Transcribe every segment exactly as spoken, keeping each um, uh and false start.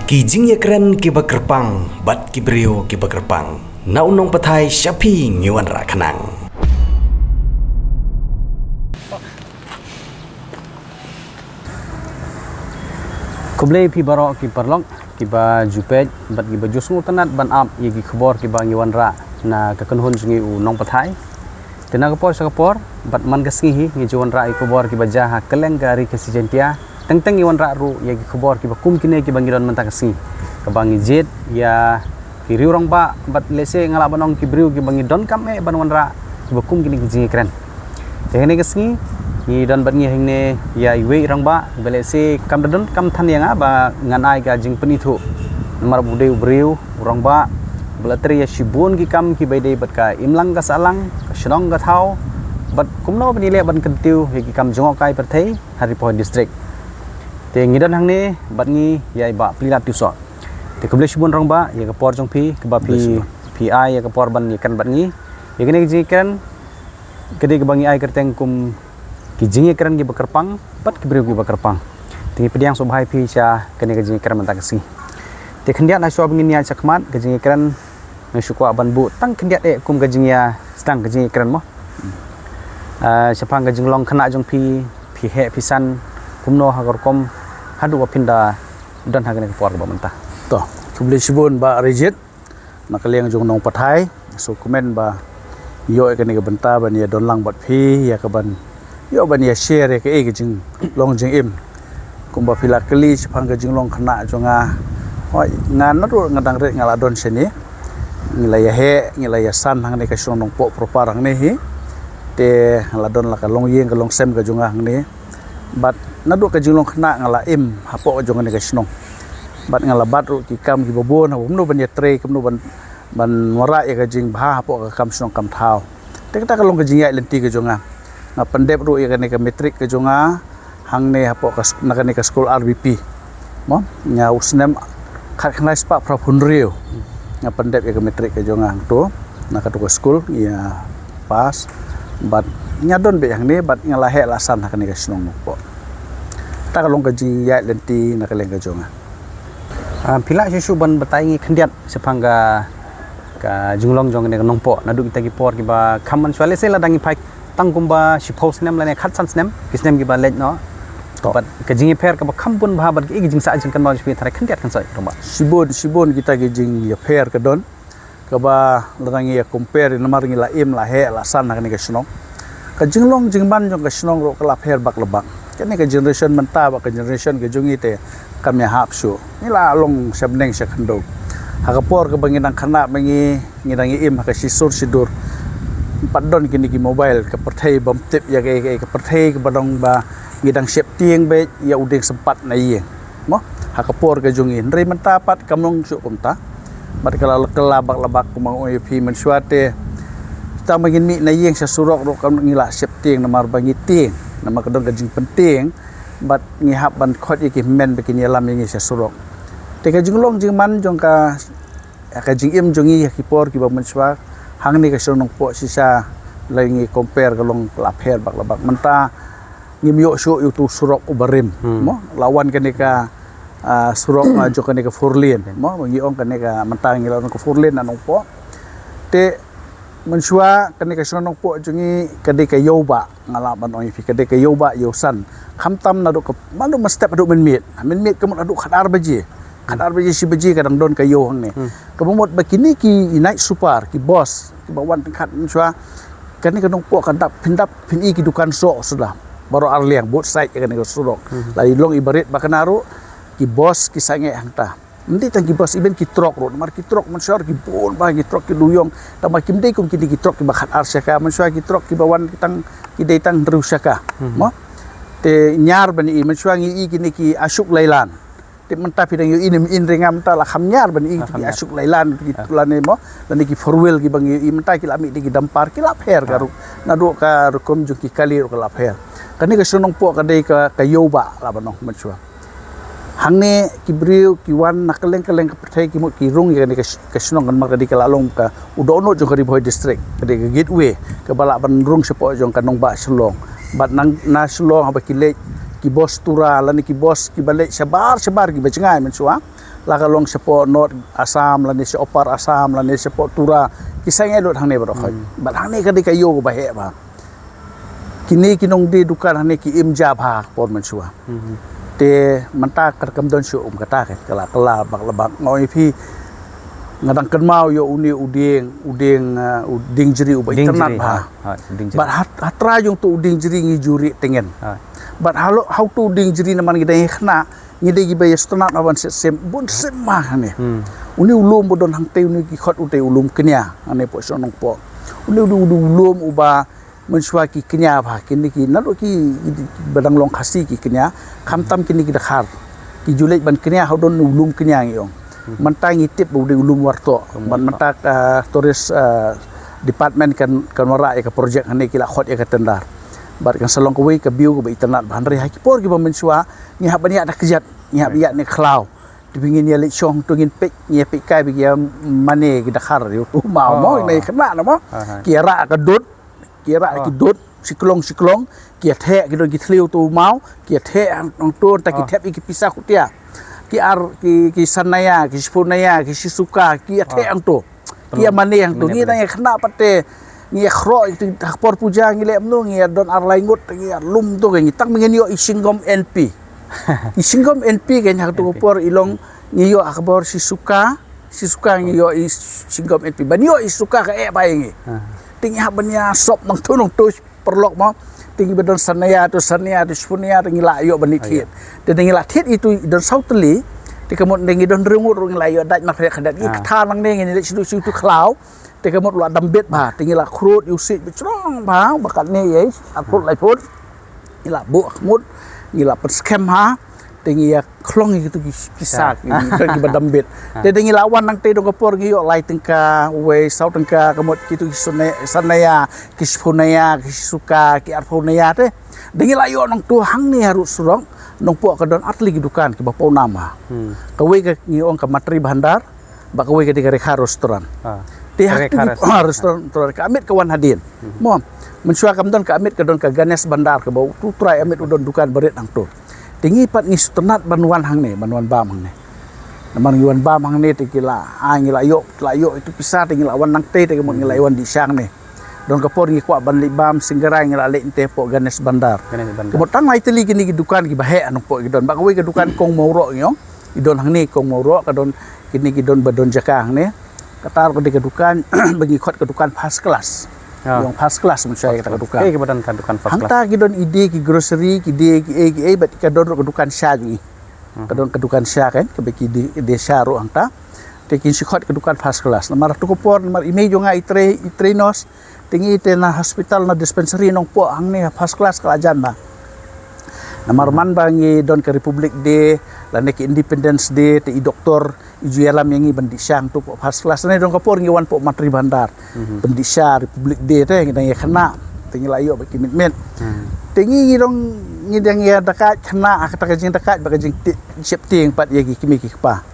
Ki jingïakren kiba kyrpang bad ki briew kiba kyrpang. Na u nongpathai sha phi ngi wanrah khnang. Khublei phi baroh ki paralok kiba ju peit bad kiba ju sngewtynnat ban ap ïa ki khubor kiba ngi wanrah na ka kynhun jong ngi u nongpathai. Te na ka por sha ka por bad man ka sngi hi ngi ju wanrah ïa ki khubor kiba jia ha kylleng ka ri Khasi Jaiñtia. Teng teng ngi wanrah ruh ïa ki khubor kiba kum kine kiba ngi don mynta ka sngi, kaba ngi jied ïa ki riew rangbah bad lehse nga lah ban ong ki briew kiba ngi donkam eh ban wanrah kiba kum kine ki jingïakren. Te kane ka sngi ngi don bad ngi hangne ïa iwei i rangbah ba lehse kam da donkam than ïa nga ba ngan ai ka jingpynithuh. Namar ba u dei u briew u rangbah ba la trei ïa shibun ki kam kiba dei bad ka imlang ka sahlang, ka shnong ka thaw bad kumno ban ïaleh ban kyntiew ïa ki kam jngohkai pyrthei ha Ri Bhoi District. Te ngi don hangne bad ngi ïa i Bah Plilat Tiewsoh. Te khublei shibun rangbah ïa ka por jong phi kaba phi, phi ai ïa ka por ban ïakren bad ngi. Ïa kane ka jingïakren ka dei kaba ngi ai kyrteng kum ki jingïakren kiba kyrpang bad ki briew kiba kyrpang. Te ngi pdiang sngewbha ïa phi sha kane ka jingïakren mynta ka sngi. Te khyndiat, ha shuwa ba ngin ïaid shakhmat ka jingïakren, nga shu kwah ban buh tang khyndiat eh kum ka jingïasdang ka jingïakren mo. Ah, shaphang ka jinglong khynnah jong phi, phi heh phi san kumno ha ka rukom haduh ba phin da don ha kane ka por kaba mynta. To, khublei shibun Bah Rijit. Na ka liang jong u nongpathai, sngewkmen ba ïoh ïa kane ka bynta ban ïa don lang bad phi ïa kaban ïoh ban ïa share ïa kaei ka jinglong jingim. Kumba phi la kylli shaphang ka jinglong khynnah jong nga. Hooid, nga naduh nga dang rit nga la don shane. Ngi la ïa heh, ngi la ïa san hangne ka shnong Nongpoh proper hangne hi. Te nga la don la ka longïing ka longsem ka jong nga hangne. Bad naduh ka jinglong khynnah nga la im hapoh ka jong kane ka shnong. Bad nga la bat ruh ki kam kiba bun ha kumno ban ïatrei, kumno ban, ban wanrah ïa ka jingbha hapoh ka kam shnong kam thaw. Te kata ka long ka jingïaid lynti ka jong nga. Nga pyndep ruh ïa kane ka matric ka jong nga hangne hapoh ka sk-, na kane ka skul R B P. Mo, nga u snem khatkhyndai spah phra phew hynriew nga pyndep ïa ka matric ka jong nga hangto na kato ka skul, ïa pass. Bad nga don beit hangne bad nga la heh la san ha kane ka shnong Nongpoh. Kata ka long ka jingïaid lynti na ka liang ka jong nga. Ah, phi lah shuh shuh ban batai ngi khyndiat shaphang ka, ka jinglong jong kane ka Nongpoh naduh kita ki por kiba kham mynshuwa, lehse lada ngi phai tang kumba shiphew snem lane khatsan snem, ki snem kiba leit noh. To. Bad ka jingïapher kaba kham bun bha bad ki, ki jingsah jingkynmaw jong phi tharai khyndiat khynsoit rangbah. Shibun, shibun kita ki jingïapher ka don. Kaba lada ngi ïa compare namar ngi la im la heh la san ha kane ka shnong. Ka jinglong jingman jong ka shnong ruh ka la pher bak la bak. Kane ka generation mynta bad ka generation ka jong ngi te kam ïahap shuh. Ngi la long sha bneng sha khyndew. Ha ka por kaba ngi dang khynnah ba ngi, ngi dang im ha ka shisur shidur. Pat don kine ki mobile, ka pyrthei bym tip ïa kaei kaei, ka pyrthei kaba dang ba ngi dang sheptieng beit ïa u dieng sympat na ïing. Mo, ha ka por ka jong ngi. Hynrei mynta pat kam long shuh kumta. Bad ka la kylla bak la bak kumba nga ong ïa phi mynshuwa te. Tang ba ngin mih na ïing sha surok ruh kam ngi la sheptieng namar ba ngi tieng. Namar ka don ka jingpyntieng. Bad ngi hap ban khot ïa ki hynmen ba kin ïalam ïa ngi sha surok. Te ka jinglong jingman jong ka, ka jingim jong ngi ha ki por kiba mynshuwa hangne ka shnong Nongpoh shisha lada ngi compare ka long la pher bak la bak. Mynta ngim ïoh shuh ïa utu u surok uba rim. Hmm. Mo, la wan kane ka, ah, surok, ah, jong kane ka four lane. Mo, ngi ong kane ka mynta ngi la ong ka four lane na Nongpoh. Te mynshuwa kane ka shnong Nongpoh jong ngi ka dei ka ïew bah, nga lah ban ong ïa phi ka dei ka ïew bah ïew san. Khamtam naduh ka, naduh mynstep haduh mynmiet. Mynmiet ka mut haduh khatar baje. Khatar baje shi baje ka dang don ka ïew hangne. Hmm. Kaba mut ba kine ki night sweeper, ki boss, kiba wan tyngkhat mynshuwa. Kane ka Nongpoh ka dap, phin dap phin i ki dukan soh suda. Baroh ar liang, both side ïa kane ka surok. Hmm. Lada i long iba rit ba kane ruh, ki boss ki sangeh hangta. Ym dei tang ki boss, even ki trok ruh, namar ki trok mynshuwa ki bun bha, ki trok ki duyong. Tangba kim dei kum kine ki trok kiba khatar shaka, mynshuwa ki trok kiba wan tang, ki dei tang hynriew shaka. Hmm. Mo? Te ñiar ban i, mynshuwa ngi i kine ki Ashok Leyland. Te mynta phi dang ïohi ne, mynta la kham ñiar ban i, ah, ki kham ñiar. Ashok Leyland, ki, ah, lane mo, lane ki four wheel kiba ngi ïohi mynta ki la mih da ki dumper, ki la pher ka, ah, ruh. Naduh ka rukom jong ki kali ruh ka la pher. Kane ka shnong Nongpoh ka dei ka, ka ïew bah lah ban ong mynshuwa. Hangne ki briew ki wan na kylleng kylleng ka pyrthei ki mut ki rung ïa kane ka sh-, ka shnong namar ka dei ka la long ka u dohnud jong ka Ri Bhoi District, ka dei ka gateway kaba lah ban rung shapoh jong ka nongbah Shillong. Bad na, na Shillong haba ki leit ki bus Tura lane ki bus kiba leit shabar shabar kiba jngai mynshuwa. La ka long shapoh North Assam, lane sha Upper Assam, lane shapoh Tura, ki sangeh lut hangne baroh khoit. Bad hangne ka dei ka ïew kaba heh bha. Kine ki nongdie dukan hangne ki im ja bha por mynshuwa. Te mynta ka kam don shuh um kata ka la ka la bak la bak nga ong ïa phi. Nga dang kynmaw ïa une u dieng, u dieng, uh, u dieng jri uba itynnad bha. Bad ha, ha trai jong uto u dieng jri ngi ju rieh tyngen. Bad ha uto u dieng jri namar ngi dang ïa khynnah, ngi dei kiba ïa sngewtynnad ban sep sem, bun sem ma hangne. Une u lum ba don hangtei, une ki khot ute u lum kñia hangne poh shnong Nongpoh. Une u, u lum uba mynshuwa ki kñia bha, kine ki naduh ki, ki ba dang long Khasi ki kñia, khamtam kine ki dkhar. Ki ju leit ban kñia ha u don u lum kñia ngi ong. Mynta ngi tip ba u dei u lum Wartoh. Bad mynta ka tourist, uh, department kan, kan wanrah ïa ka project hangne, ki la khot ïa ka tender. Bad kan sa long kawei ka view kaba itynnad bha, hynrei ha ki por kiba mynshuwa ngi hap ban ïaid da kjat, ngi hap ban ïaid ne khlaw. Te ba ngin ïa leit shong to ngin peit, ngin ïa peit kai ba ki ïa mane ki dkhar ïa uto u maw mo, ngi khynnah na mo. Ki ïa rah ka dud, ki ïa rah ki dud, shiklong shiklong, ki ïa theh, ki don ki thliew uto u maw, ki ïa theh hangto, hangta ki thep ïa ki pisa khutia. Ki ar, ki, ki san naya, ki shiphew naya, ki shi suka, ki ïa theh hangto. Ki ïa mane hangto, ngi dang ïa khynnah pat te, ngi ïa khroh ïa ki ha ka por puja ngi leh kumno, ngi ïa don ar lai ngut, ngi ïa lum to, ngi tang ba ngin ïoh i shinggom N P. I shinggom N P kein ha kato ka por i long ngi ïoh ha ka bor shi suka, shi suka ngi ïoh i shinggom N P. Ban ïoh i suka ka eh bha ïa ngi. Te ngi hap ban ïa sop nangto nangto paralok mo. Te ngi ba don san naya to, san naya to, shiphew naya to ngi la ïoh ban ïa thied. Te da ngi la thied itu i don saw tylli. Te ka mut da ngi don hynriew ngut ruh ngi la ïoh dait markhyndiat khyndiat. Ngi kynthah nangne ngi leit sha uto u khlaw. Te ka mut u la dam bit bha, te ngi la khrud ïa u siej ba shrong bha, ba katne ïa i, ar phut lai phut. Ngi la buh ha khmut, ngi la pynskhem bha, te ngi ïa khlong ïa kitu ki pisa, ki don kiba dam bit. Te da ngi la wan nangtei dong ka por ngi ïoh lai tyngka, uwei saw tyngka, ka mut kitu ki san naya, san naya, ki shiphew naya, ki shi suka, ki arphew naya te. Da ngi la ïoh nangtu hangne ha rud surok, Nongpoh ka don ar tylli ki dukan kiba pawnam bha. Kawei ka ngi ong ka Matri Bhandar, ba kawei ka dei ka Rekha Restaurant. Te ha Rekha tu Restaurant. Restaurant, restaurant ka Amit ka wan hadien. Mo, mynshuwa kam don ka Amit, ka don ka Ganesh Bhandar kaba utu u trai Amit u don dukan barit hangtu. Te ngi pat ngi sngewtynnad ban wan hangne, ban wan bam hangne. Namar ngi wan bam hangne te ki la, ah, ngi la ïoh, la ïoh itu pisa te ngi la wan nangtei te ka mut ngi la wan dih sha hangne. Don ka por ngi kwah ban leit bam Singgarai ngi la leit te poh Ganesh Bhandar. Ganesh Bhandar. Ka mut tang lai tylli kine ki dukan kiba heh ha Nongpoh ki don. Ba kawei ka dukan Kong Mawroh ngi ong. I don hangne Kong Mawroh, ka don kine ki don ba don jaka hangne. Kata ka dei ka dukan ba ngi khot ka dukan first class. Ngi ong first class mynshuwa kata ka dukan. Kaei kaba don ka dukan first class? Hangta ki don i die ki grocery, ki die ki ei ki ei, bad ka don ruh ka dukan sha jong i. Ka don ka dukan sha kan, kaba ki die, die sha ruh hangta. Te kin shu khot ka dukan first class. Namar tu ka por, namar i mei jong nga i trei, i trei nurse. Te ngi te na hospital na dispensary Nongpoh hangne first class ka la jan bha. Namar man ba ngi don ka Republic Day, lane ka Independence Day, te i doktor, i ju ïalam ïa ngi ban dih sha hangtu poh first class. Lane don ka por ngi wan poh Matri Bhandar. Ban dih sha Republic Day te, ngi dang ïa khynnah. Te ngi la ïoh bad ki mit mit. Te ngi ngi dang, ngi dang ïa dakaid khynnah, ha kata ka jingdakaid bad ka jingtip. Sheptieng pat ïa ki kmie ki kpa.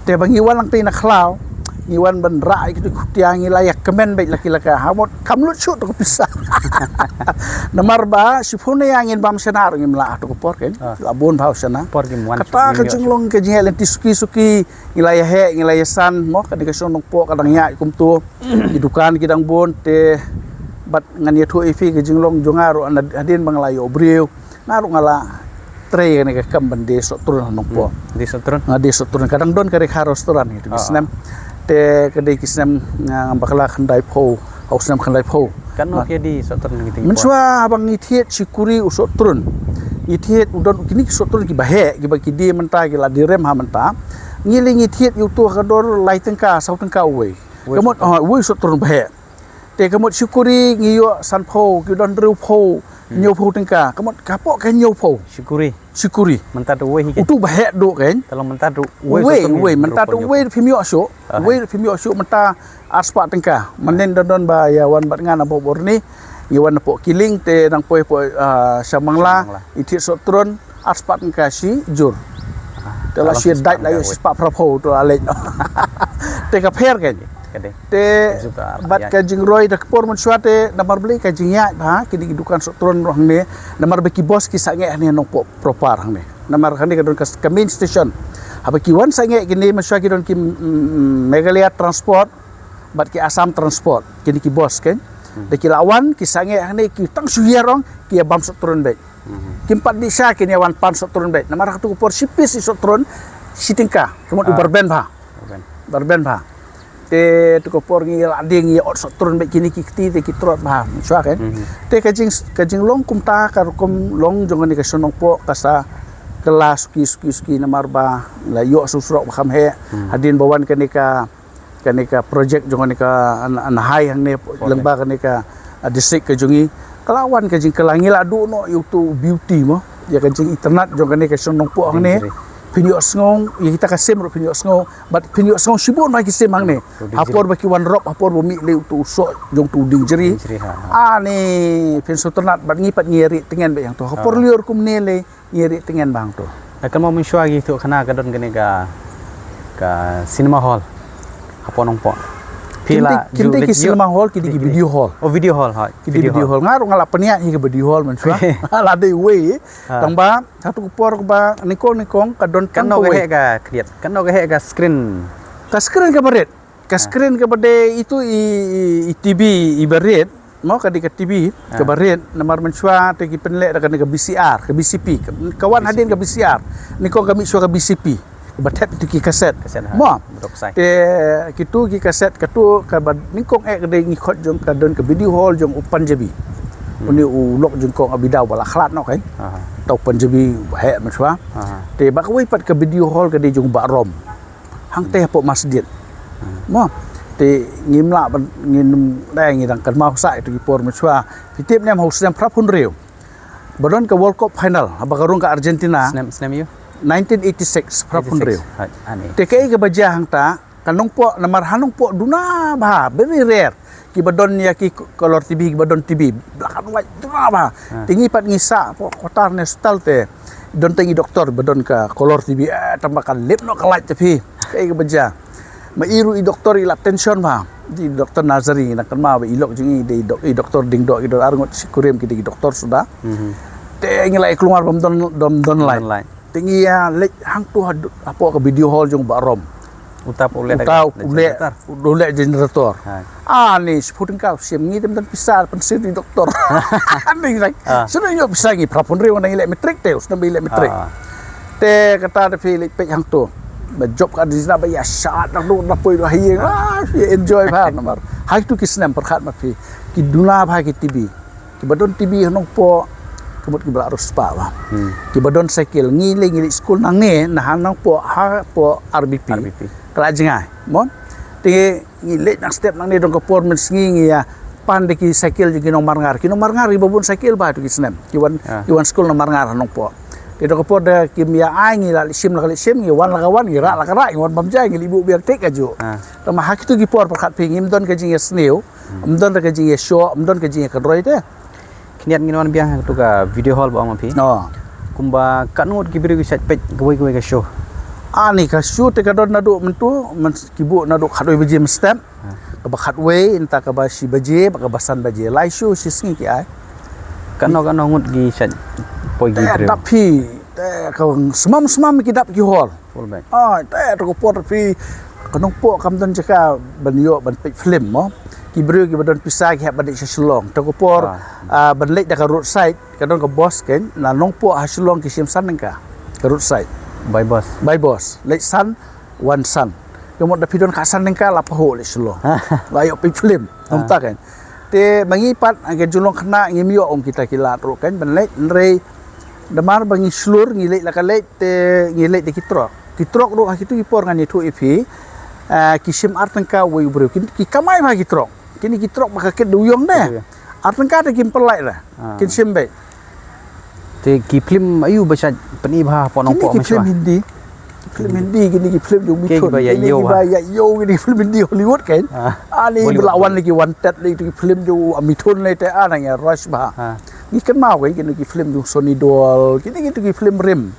Te ba ngi wan lang te na khlaw, ngi wan ban rah ïa kitu ki khutia ngi la ïa kmen beit la ki la ka. Ha mut kam lut shuh tu ka pisa. Namar ba, shiphew naya ngin bam shana ruh ngim lah tu ka por kan. La bun bha u shana. Kata ka jinglong ka jingeh lynti suki suki, ngi la ïa heh, ngi la ïa san, mo, ka dei ka shnong Nongpoh ka dang ïaid kumtu. Ki dukan ki dang bun, te bad ngan ïathuh ïa phi ka jinglong jong nga ruh hadien ba nga la ïoh briew. Nga ruh nga la trei kane ka kam ban die sohtrun ha Nongpoh. Die sohtrun? Nga die sohtrun. Ka dang don ka Rekha Restaurant kito ki snem. Te ka dei ki snem nga bakla khyndaiphew, haw snem khyndaiphew. Katno phi die sohtrun kito ki por? Mynshuwa haba ngi thied shi kuri u sohtrun. Ngi thied u don kine ki sohtrun kiba heh, kiba ki die mynta ki la die rem ha mynta. Ngi lei ngi thied ïa utu ha ka dor lai tyngka, saw tyngka uwei. Ka mut, ah, uwei sohtrun ba heh. Te ka mut shi kuri ngi ïoh sanphew, ki don hynriewphew, hynñiewphew tyngka. Ka mut ka poh ka hynñiewphew. Shi kuri. Shi kuri. Mynta tu uwei hi kan? Utu ba heh duh kan? Te long mynta tu uwei, uwei, uwei, mynta tu uwei phim ïoh shuh. Uwei phim ïoh shuh mynta arspah tyngka. Mynnin don don ba ïa wan bad nga na Boborni. Ngi wan na poh Kiling te nang poi poh, ah, Shamangla. I thied sohtrun. Arspah tyngka shi jur. Te la shi dait la ïoh shispah phraphew tu la leit. Te ka pher kan. Te bad ka jingroi da ka por mynshuwa te namar balei ka jingïaid bha kine ki dukan sohtrun ruh hangne namar ba ki bos ki sangeh hangne Nongpoh proper hangne. Namar hangne ka don ka, ka main station. Haba ki wan sangeh kine, mynshuwa ki don ki, mm, Meghalaya Transport bad ki Assam Transport, kine ki bus, kan. Hmm. Da ki la wan ki sangeh hangne, ki tang shu hiar ong ki ïa bam sot trun beit. Hmm. Kim pat dih sha, kin ïa wan pan sot trun beit. Namar ha katu ka por shi pis i sot trun shi tyngka. Ka mut u Ah. barben bha. Barben. Barben bha. Te tu ka por ngi la ding ïa ot sot trun beit kine ki kti te ki trot bha, mynshuwa, kan. Mhm. Te ka jing, ka jinglong kumta, ka rukom long jong kane ka shnong Nongpoh ka sa kylla suki suki suki namar ba la ïoh surok ba kham heh. Mhm. Hadien ba wan kane ka, kane ka project jong kane ka an, an hai hangne, lyngba kane ka, ah, district ka jong ngi. Ka la wan ka jingkylla, ngi la duh noh ïa utu u beauty mo, ïa ka jingitynnad jong kane ka shnong Nongpoh hangne. Phin ïohsngew ïa kita ka sim ruh, phin ïohsngew. Bad phin ïohsngew shibun bha ki sim hangne. Ha por ba ki wan rop, ha por ba mih lei utu u soh jong utu u dieng jri. Dieng jri, ha, ha. Ani phin sngewtynnad bad ngi pat ngi rieh tngen beit hangto. Ha por lyiur kumne lei ngi rieh tngen bha hangto. Nga kynmaw mynshuwa ki tu khana ka don kane ka, ka cinema hall hapoh Nongpoh. Phi la ju leit ïoh? Kine ki cinema hall, kine ki video hall. Oh, video hall, ha. Kine ki video hall. Nga ruh nga la pynïaid hi ka video hall mynshuwa. La dei wei. Ha. Tang ba ha tu ka por kaba nyngkong nyngkong ka don tang kawei. Katno ka heh ka khriat? Katno ka heh ka screen? Ka screen kaba rit. Ka screen kaba dei itu i, i, i T V iba rit. Mo, ka dei ka T V kaba rit. Namar mynshuwa te ki pynleh da kane ka V C R, ka V C P. Ka, ka wan hadien ka V C R. Nyngkong ka mih shuwa ka V C P. Ba thet tu ki kaset. Kaset, ha. Mo. Te kitu ki kaset katu kaba nyngkong eh ka dei ngi khot jong ka don ka video hall jong u Punjabi. Hmm. Une u lok jingkong Abidau ba la khlad noh, kan. Aha. Tau Punjabi heh mynshuwa. Aha. Te ba kawei pat ka video hall ka dei jong Bah Rom. Hangte hapoh Masjid. Hmm. Mo. Te ngim lah ban, ngim dei, ngi dang kynmaw sa itu ki por mynshuwa. Phi tip ne em ha u snem phra phew hynriew ba don ka World Cup final haba ka rung ka Argentina. Snem, snem ïa? Nineteen eighty-six, phra phew hynriew. Eighty-six. Ha, ani. Te kaei kaba jia hangta, ka Nongpoh, namar ha Nongpoh duna bha, very rare. Kiba don ïa ki color T V, kiba don T V black and white duna bha. Ha. Te ngi pat ngi sah hapoh quarter ne hostel te don tang i doktor ba don ka color T V, eh, tang ba ka lip noh ka light te phi. Kaei kaba jia. Ma i ruh i doktor i la tension bha. I doktor Nazari, ngi dang kynmaw ba i lok jong ngi dei i dok-, i doktor Diengdoh, ki don arngut shi kurim, ki dei ki doktor suda. Mhm. Te ngi la ïa klumar bym don, bym don light. Don light. Te ngi ïa leit hangto ha du-, hapoh ka video hall jong Bah Rom. Uta u leh, uta u leh generator. Ha. Ani shiphew tyngka u shim, ngi te ym don pisa, pynsiew i doktor. Ani, like, shano ïoh pisa, ngi phra phew hynriew, nang i leh matric te, u snem ba i leh matric. Ha. Te kata da phi leit peit hangto. Ba jop ka dei na ba ïa shad, na du na poi du ha ïing. Ah, ïa enjoy bha namar. Ha itu ki snem pyrkhat ma phi. Ki duna bha ki T V. Kiba don T V ha Nongpoh, ka mut kiba la riewspah bha. Hmm. Kiba don cycle, ngi leit, ngi leit skul nangne, na ha Nongpoh, hapoh R B P. R B P. Ka la jngai, mo. Te ngi leit na step nangne, don ka por mynsngi ngi ïa pan da ki cycle jong ki nong Marngar. Ki nong Marngar kiba bun cycle bha tu ki snem. Ki wan, ah, ki wan skul nong Marngar ha Nongpoh. Te don ka por da kim ïa ai, ngi la leit shim la ka leit shim, ngi wan la ka wan, ngi rah la ka rah, ngi wan bam ja, ngi leit buh biang tik kajuh. Ah. Tang ma ha kitu ki por pyrkhat phi, ngim don ka jingïasniew. Hmm. Ym don ka jingïashoh, ym don ka jingïakynroi te. Khyndiat ngin wan biang ha katu ka video hall ba ong ma phi. Oh. Kumba katno ngut ki briew ki shait peit kawei kawei ka show? Ani ka show te ka don naduh mynta, myn-, ki buh naduh khatwei baje mynstep. Ha. Kaba khatwei, nangta kaba shi baje, bad kaba san baje. Lai show shi sngi ki ai. Katno, katno ngut ki shait poi ki briew? Te dap phi, te ka smam smam ki dap ki hall. Full band. Ah, te, to ka por phi, ka Nongpoh kam don jaka ban ïoh ban peit film mo. Ki briew kiba don pisa ki hap ban leit sha Shillong. To ka por, ah, ah, ban leit da ka roadside, ka don ka bus kan, na Nongpoh ha Shillong ki shim san tyngka. Ka roadside. By bus. By bus. Leit san, wan san. Ka mut da phi don ka san tyngka la pahuh leit Shillong. La ïoh peit film. Ah. Namta kan. Te ma ngi pat, ka jinglong khynnah ngim ïoh ong kita ki lad ruh kan ban leit, hynrei namar ba ngi shlur, ngi leit la ka leit, te ngi leit da ki trok. Ki trok ruh ha kitu ki por ngan ïathuh ïa phi, ah, ki shim ar tyngka uwei u briew. Ki, ki kamai bha ki trok. Kine ki trok ba ka kit da u ïong de. Kit da u ïong. Ar tyngka te kim pynlait re. Ah. Kin shim beit. Te ki film aïu ba shait pyni bha hapoh Nongpoh? Kine ki film Hindi. Film Hindi, kine ki film jong Mithun. Kine kiba ïa ïew, kine ki film Hindi Hollywood kan. Ah. Ani ba la wan lei ki Wanted lei, ki film jong Mithun lei te, ah, nang ïa rush bha. Ah. Ngi kynmaw kan kine ki film jong Sunny Deol, kine ki film rim.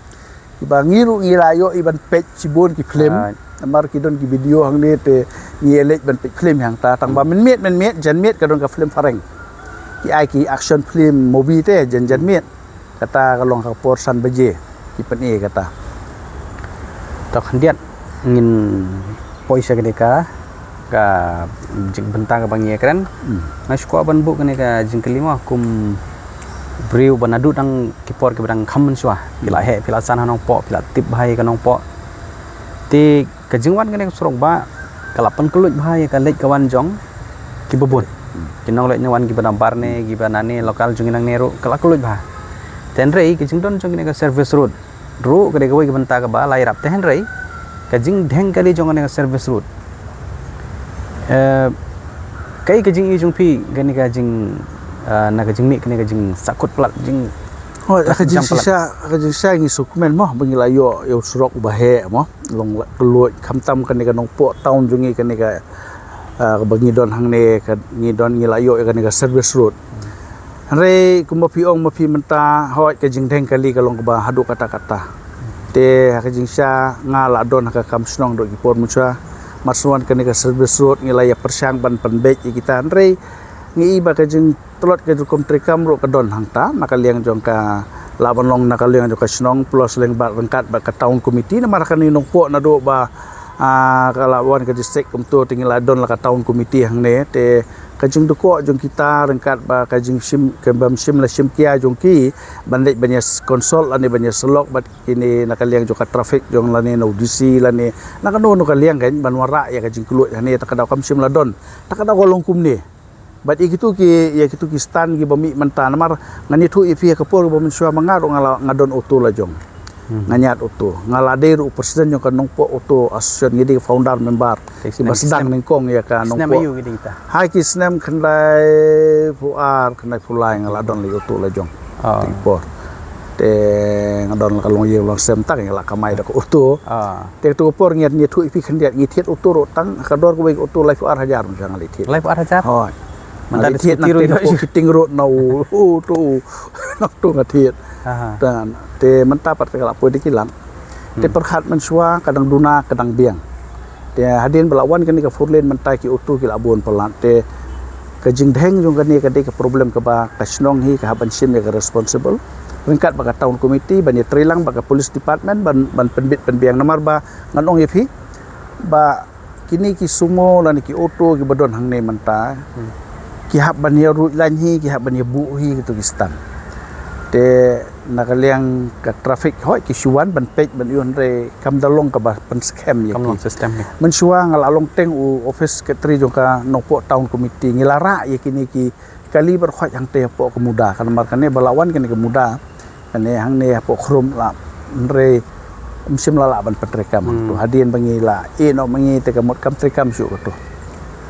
Kiba ngi ruh ngi la ïoh i ban peit shibun ki film. Ah. Namar ki don ki video hangne te ngi ïa leit ban peit film hangta. Tang ba mynmiet, mynmiet, janmiet ka don ka film phareng. Ki ai ki action film movie te, jan, janmiet. Kata ka long ha ka por san baje. Ki pyni kata. To khyndiat ngin poi sha kane ka, ka jingbynta kaba ngi ïakren. Nga shu kwah ban buh kane ka jingkylli mo kum briew ba naduh dang ki por kiba dang kham mynshuwa. Phi la heh, phi la san ha Nongpoh, phi la tip bha ïa ka Nongpoh. Te ka jingwan kane ka surok ba ka la pynkylluid bha ïa ka leit ka wan jong kiba bun. Ki nongleit nongwan kiba nabar ne, kiba nane local jong ngi nangne ruh ka la kylluid bha. Te hynrei ka jingdon jong kane ka service road ruh ka dei kawei ka bynta kaba la ïarap, te hynrei ka jingdheng kali jong kane ka service road. Eh, kaei ka jingïohi jong phi kane ka jing, eh, na ka jingmih kane ka jingsahkut palat jing. Oh, ka jingshisha, ka jingshisha ngi sngewkmen mo ba ngi la ïoh ïa u surok uba heh mo, long la kylluid, khamtam kane ka Nongpoh town jong ngi kane ka, eh, ba ngi don hangne ka ngi don ngi la ïoh ïa kane ka service road. Hynrei kumba phi ong ma phi mynta, hooid ka jingdheng kali ka long kaba haduh katta katta. Te ha ka jingshisha nga la don ha ka kam shnong haduh ki por mynshuwa. Mar shu wan kane ka service road ngi la ïa pyrshang ban pynbeit ïa kita, hynrei ngi i ba ka jingtlot ka rukom treikam ruh ka don hangta na ka liang jong ka, lah ban long na ka liang jong ka shnong plus lyngba ryngkat bad ka town committee, namar kane Nongpoh naduh ba, ah, ka la wan ka district kumto te ngi la don la ka town committee hangne. Te ka jingdukok jong kita ryngkat bad ka jingshim, ka bym shim la shim khia jong ki ban leit ban ïa s-, consult lane ban ïa sylok bad kine na ka liang jong ka traffic jong lane na u D C lane na kano kano ka liang kan ban wanrah ïa ka jingkylluid hangne, ta ka daw kam shym la don, ta ka daw ka long kumne. Bad ïa kitu ki, ïa kitu ki stand kiba mih mynta, namar ngan ïathuh ïa phi ha ka por ba mynshuwa ma nga ruh nga la, nga don auto la jong. Hmm. Nga ñiad auto. Nga la dei ruh u president jong ka Nongpoh Auto Association, ngi dei founder member. Te kiba sdang nyngkong ïa ka Nongpoh. Snem aïu ki dei kita? Ha ki snem khyndaiphew ar, khyndaiphew lai nga la don la auto la jong. Ah. Te por. Te nga don la ka longïing longsem, ta nga la kamai da ka auto. Ah. Te tu por ngi, ngi ïathuh ïa phi khyndiat, ngi thied auto ruh tang ka dor kawei ka auto laiphew ar hajar mynta nga la thied. Laiphew ar hajar? Hooid. Mynta nga la thied na u Kiting Road na u, u, tu, u, na u tu nga thied. Aha. Te mynta pat ka la poi da ki lang. Te pyrkhat mynshuwa ka dang duna ka dang biang. Te hadien ba la wan kane ka four lane mynta ki auto ki la bun palat. Te ka jingdheng jong kane ka dei ka problem kaba ka shnong hi ka hap ban shim ïa ka responsible ryngkat bad ka town committee ban ïatreilang bad ka police department ban, ban pynbit pynbiang, namar ba ngan ong ïa phi ba kine ki sumo lane ki auto kiba don hangne mynta ki hap ban ïa ruh lain hi, ki hap ban ïa buh hi kitu ki stand. Te na ka liang ka traffic hooid ki shu wan ban peit ban ïoh, hynrei kam da long kaba pynskhem ïa ki. Kam long system hi. Mynshuwa nga la long teng u office secretary jong ka Nongpoh Town Committee, ngi la rah ïa kine ki kali bad hooid hangtei hapoh ka MUDA, ka namar kane ba la wan kane ka MUDA. Kane hangne hapoh Khrum la, hynrei ym shym la lah ban pyntreikam. Hmm. Tu hadien ba ngi la ïeh noh ma ngi te ka mut kam treikam shuh katu.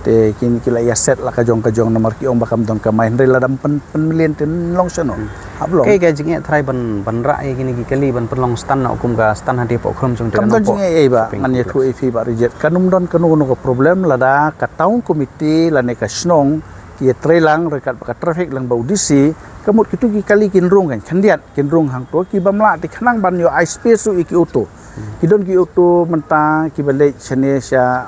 Te kine ki la ïa set la ka jong ka jong namar ki ong ba kam don kamai, hynrei lada ym pyn, pynmlien te long shano. Hmm. Hap long. Kaei ka jingeh trai ban, ban rah ïa kine ki kali ban pynlong stand noh kum ka stand hadien hapoh Khrum jong te. Kam don jingeh ei ba, ngan ïathuh ïa phi ba Rijit. Kan ym don kano kano ka problem lada ka town committee lane ka shnong ki ïatreilang ryngkat bad ka traffic lang bad u D C, ka mut kitu ki kali kin rung kan, khyndiat kin rung hangto, ki bym lah te khnang ban ïoh ai space ruh ïa ki auto. Hmm. Ki don ki auto mynta kiba leit shane sha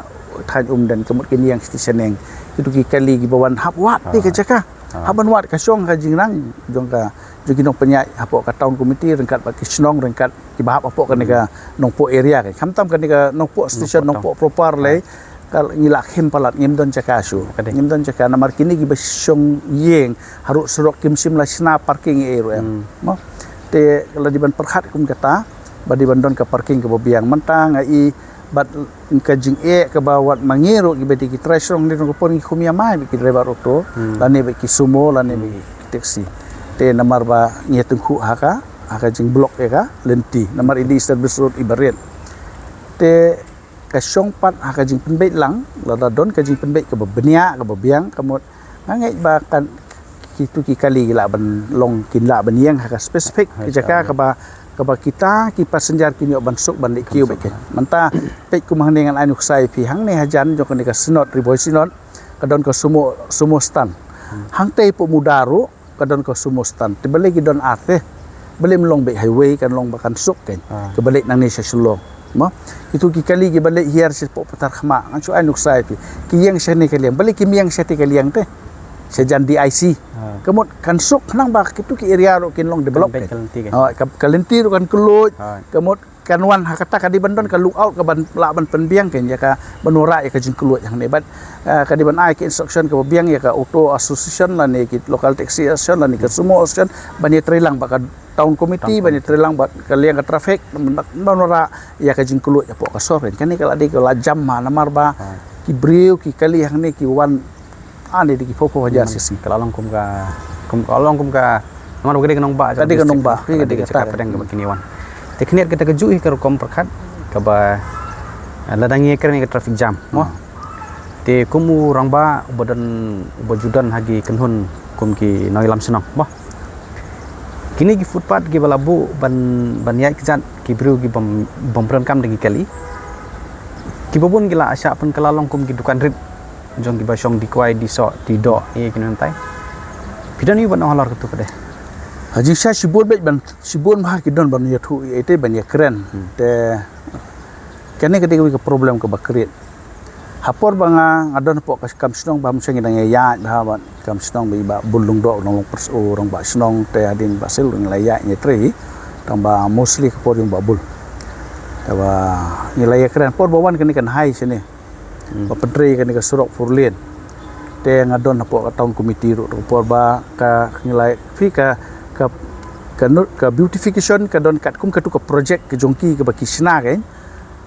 thaiñ Umden, ka mut kin ïeng sha shaneng. Kitu ki kali kiba wan hap wad te ka jaka. Ah. Hap ban wad ka shong ka jingnang jong ka, jong ki nongpynïaid hapoh ka town committee ryngkat bad ki shnong ryngkat kiba hap hapoh kane ka Nongpoh area kan. Khamtam kane ka Nongpoh station, Nongpoh town. Nongpoh proper lei. Ka ngi la khim palat, ngim don jaka shuh. Ka dei. Ngim don jaka namar kine kiba shong ïing harud surok kim shym la shna parking ei ruh em. Hmm. Mo. Te la dei ban pyrkhat kum kata, ba dei ban don ka parking kaba biang. Mynta nga i bad ka jingeh kaba wat ma ngi ruh kiba dei ki trai shnong ne ruh ka por ngi khum ïa mai bad ki driver auto, hmm, lane bad ki sumo, lane bad ki taxi. Te namar ba ngi ïa tyngkhuh ha ka, ha ka jingblock ïa ka lynti. Namar i dei service road iba rit. Te ka shong pat ha ka jingpynbeit lang, lada don ka jingpynbeit kaba bniah, kaba biang, ka mut nga ngeit ba kan kitu ki kali ki lah ban long, kin lah ban ïeng ha ka specific, ha, ka jaka, insha Allah, kaba, kaba kita ki passenger kin ïoh ban suk ban leit kiew bad ki. Mynta peit kum hangne ngan ai nuksa ïa phi hangne hajan jong kane ka Synod, Ri Bhoi Synod, ka don ka sumo, sumo stand. Hmm. Hangtei hapoh MUDA ruh ka don ka sumo stand. Te balei ki don ar te? Balei ym long beit highway, kan long ba kan suk kan. Ah. Kaba leit nangne sha Shillong. Mo? Kitu ki kali kiba leit hiar sha poh Patharkhmah. Ngan shu ai nuksa ïa phi. Ki ïeng shane ka liang. Balei kim ïeng shate ka liang te? Shajan D I C. Ah. Ka mut kan suk khnang ba kitu ki area ruh kin long develop kan. Ka lynti kan. Ah, ka, ka lynti ruh kan kylluid. Ah. Ka mut kan wan ha kata ka dei ban don ka lookout ka ban lah ban pynbiang kein ïa ka ban wanrah ïa ka jingkylluid hangne. Bad, ah, ka dei ban ai ka instruction kaba biang ïa ka auto association lane ki local taxi association lane ka sumo association ban ïatreilang bad ka town committee, ban ïatreilang bad ka liang ka traffic ban, ban wanrah ïa ka jingkylluid hapoh ka sor kein. Kane ka la dei ka la jam ma namar ba ki briew ki kali hangne ki wan, ah, ne dei ki phew phew hajar shisien. Ka la long kum ka, kum ka long kum ka, namar ba ka dei ka nongbah, ka dei ka nongbah, ka dei ka jaka pdeng kaba kine wan. Te khyndiat kata kajuh hi ka rukom pyrkhat kaba, eh, lada ngi kren ïa ka traffic jam mo. Te kum u rangbah uba don, uba ju don ha ki kynhun kum ki nongïalam shnong mo. Kine ki footpath kiba la buh ban, ban ïaid kjat ki briew ki bym, bym pyndonkam da ki kali. Kiba bun ki la shah pynkylla long kum ki dukan rit jong kiba shong die kwai, die soh, die doh, ïa kine mynta. Phi don aiu ban ong halor katu pat de? Ha jingshisha shibun beit ban, shibun bha ki don ban ïathuh ïa ite ban ïakren. Te kane ka dei kawei ka problem kaba create. Ha por ba nga, nga don hapoh ka kam shnong ba mynshwa ngi dang ïaid bha bad kam shnong ba i Bah Bul Lyngdoh u nonglong pyrshah, u rangbah shnong, te hadien Bah Sil ngi la ïaid ngi trei. Tang ba mostly ka por jong Bah Bul. Te ba ngi la ïakren por ba wan kane ka nahai shane. Ba pyntrei kane ka surok four lane. Te nga don hapoh ka town committee ruh ka por ba ka ngi la phi ka, ka, ka nu-, ka beautification ka don katkum katu ka project ka jong ki kaba ki shna kein.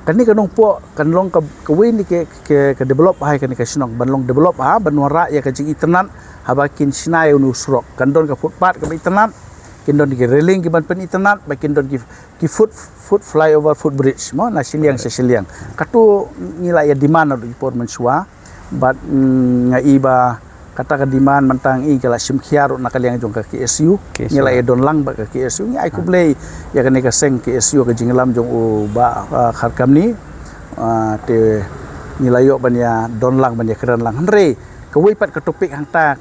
Kane ka nongpoh kan long ka, kawei na ki, ki, ka develop bha ïa kane ka shnong, ban long develop bha, ban wanrah ïa ka jingitynnad haba kin shna ïa une u surok. Kan don ka footpath kaba itynnad, kin don ki railing kiban pynitynnad, ba kin don ki, ki foot, foot flyover, footbridge mo, na shiliang sha shiliang. Katu ngi la ïa demand naduh ki por mynshuwa. Bad, mm, nga i ba kata ka demand mynta ngi ka la shim khia ruh na ka liang jong ka K S U. Ngi la ïa don lang bad ka K S U, ngi ai khublei ïa kane ka seng K S U, ka jingïalam jong u Bah, ah, Kharkamni. Ah, te ngi la ïoh ban ïa don lang, ban ïa kren lang. Hynrei kawei pat ka topic hangta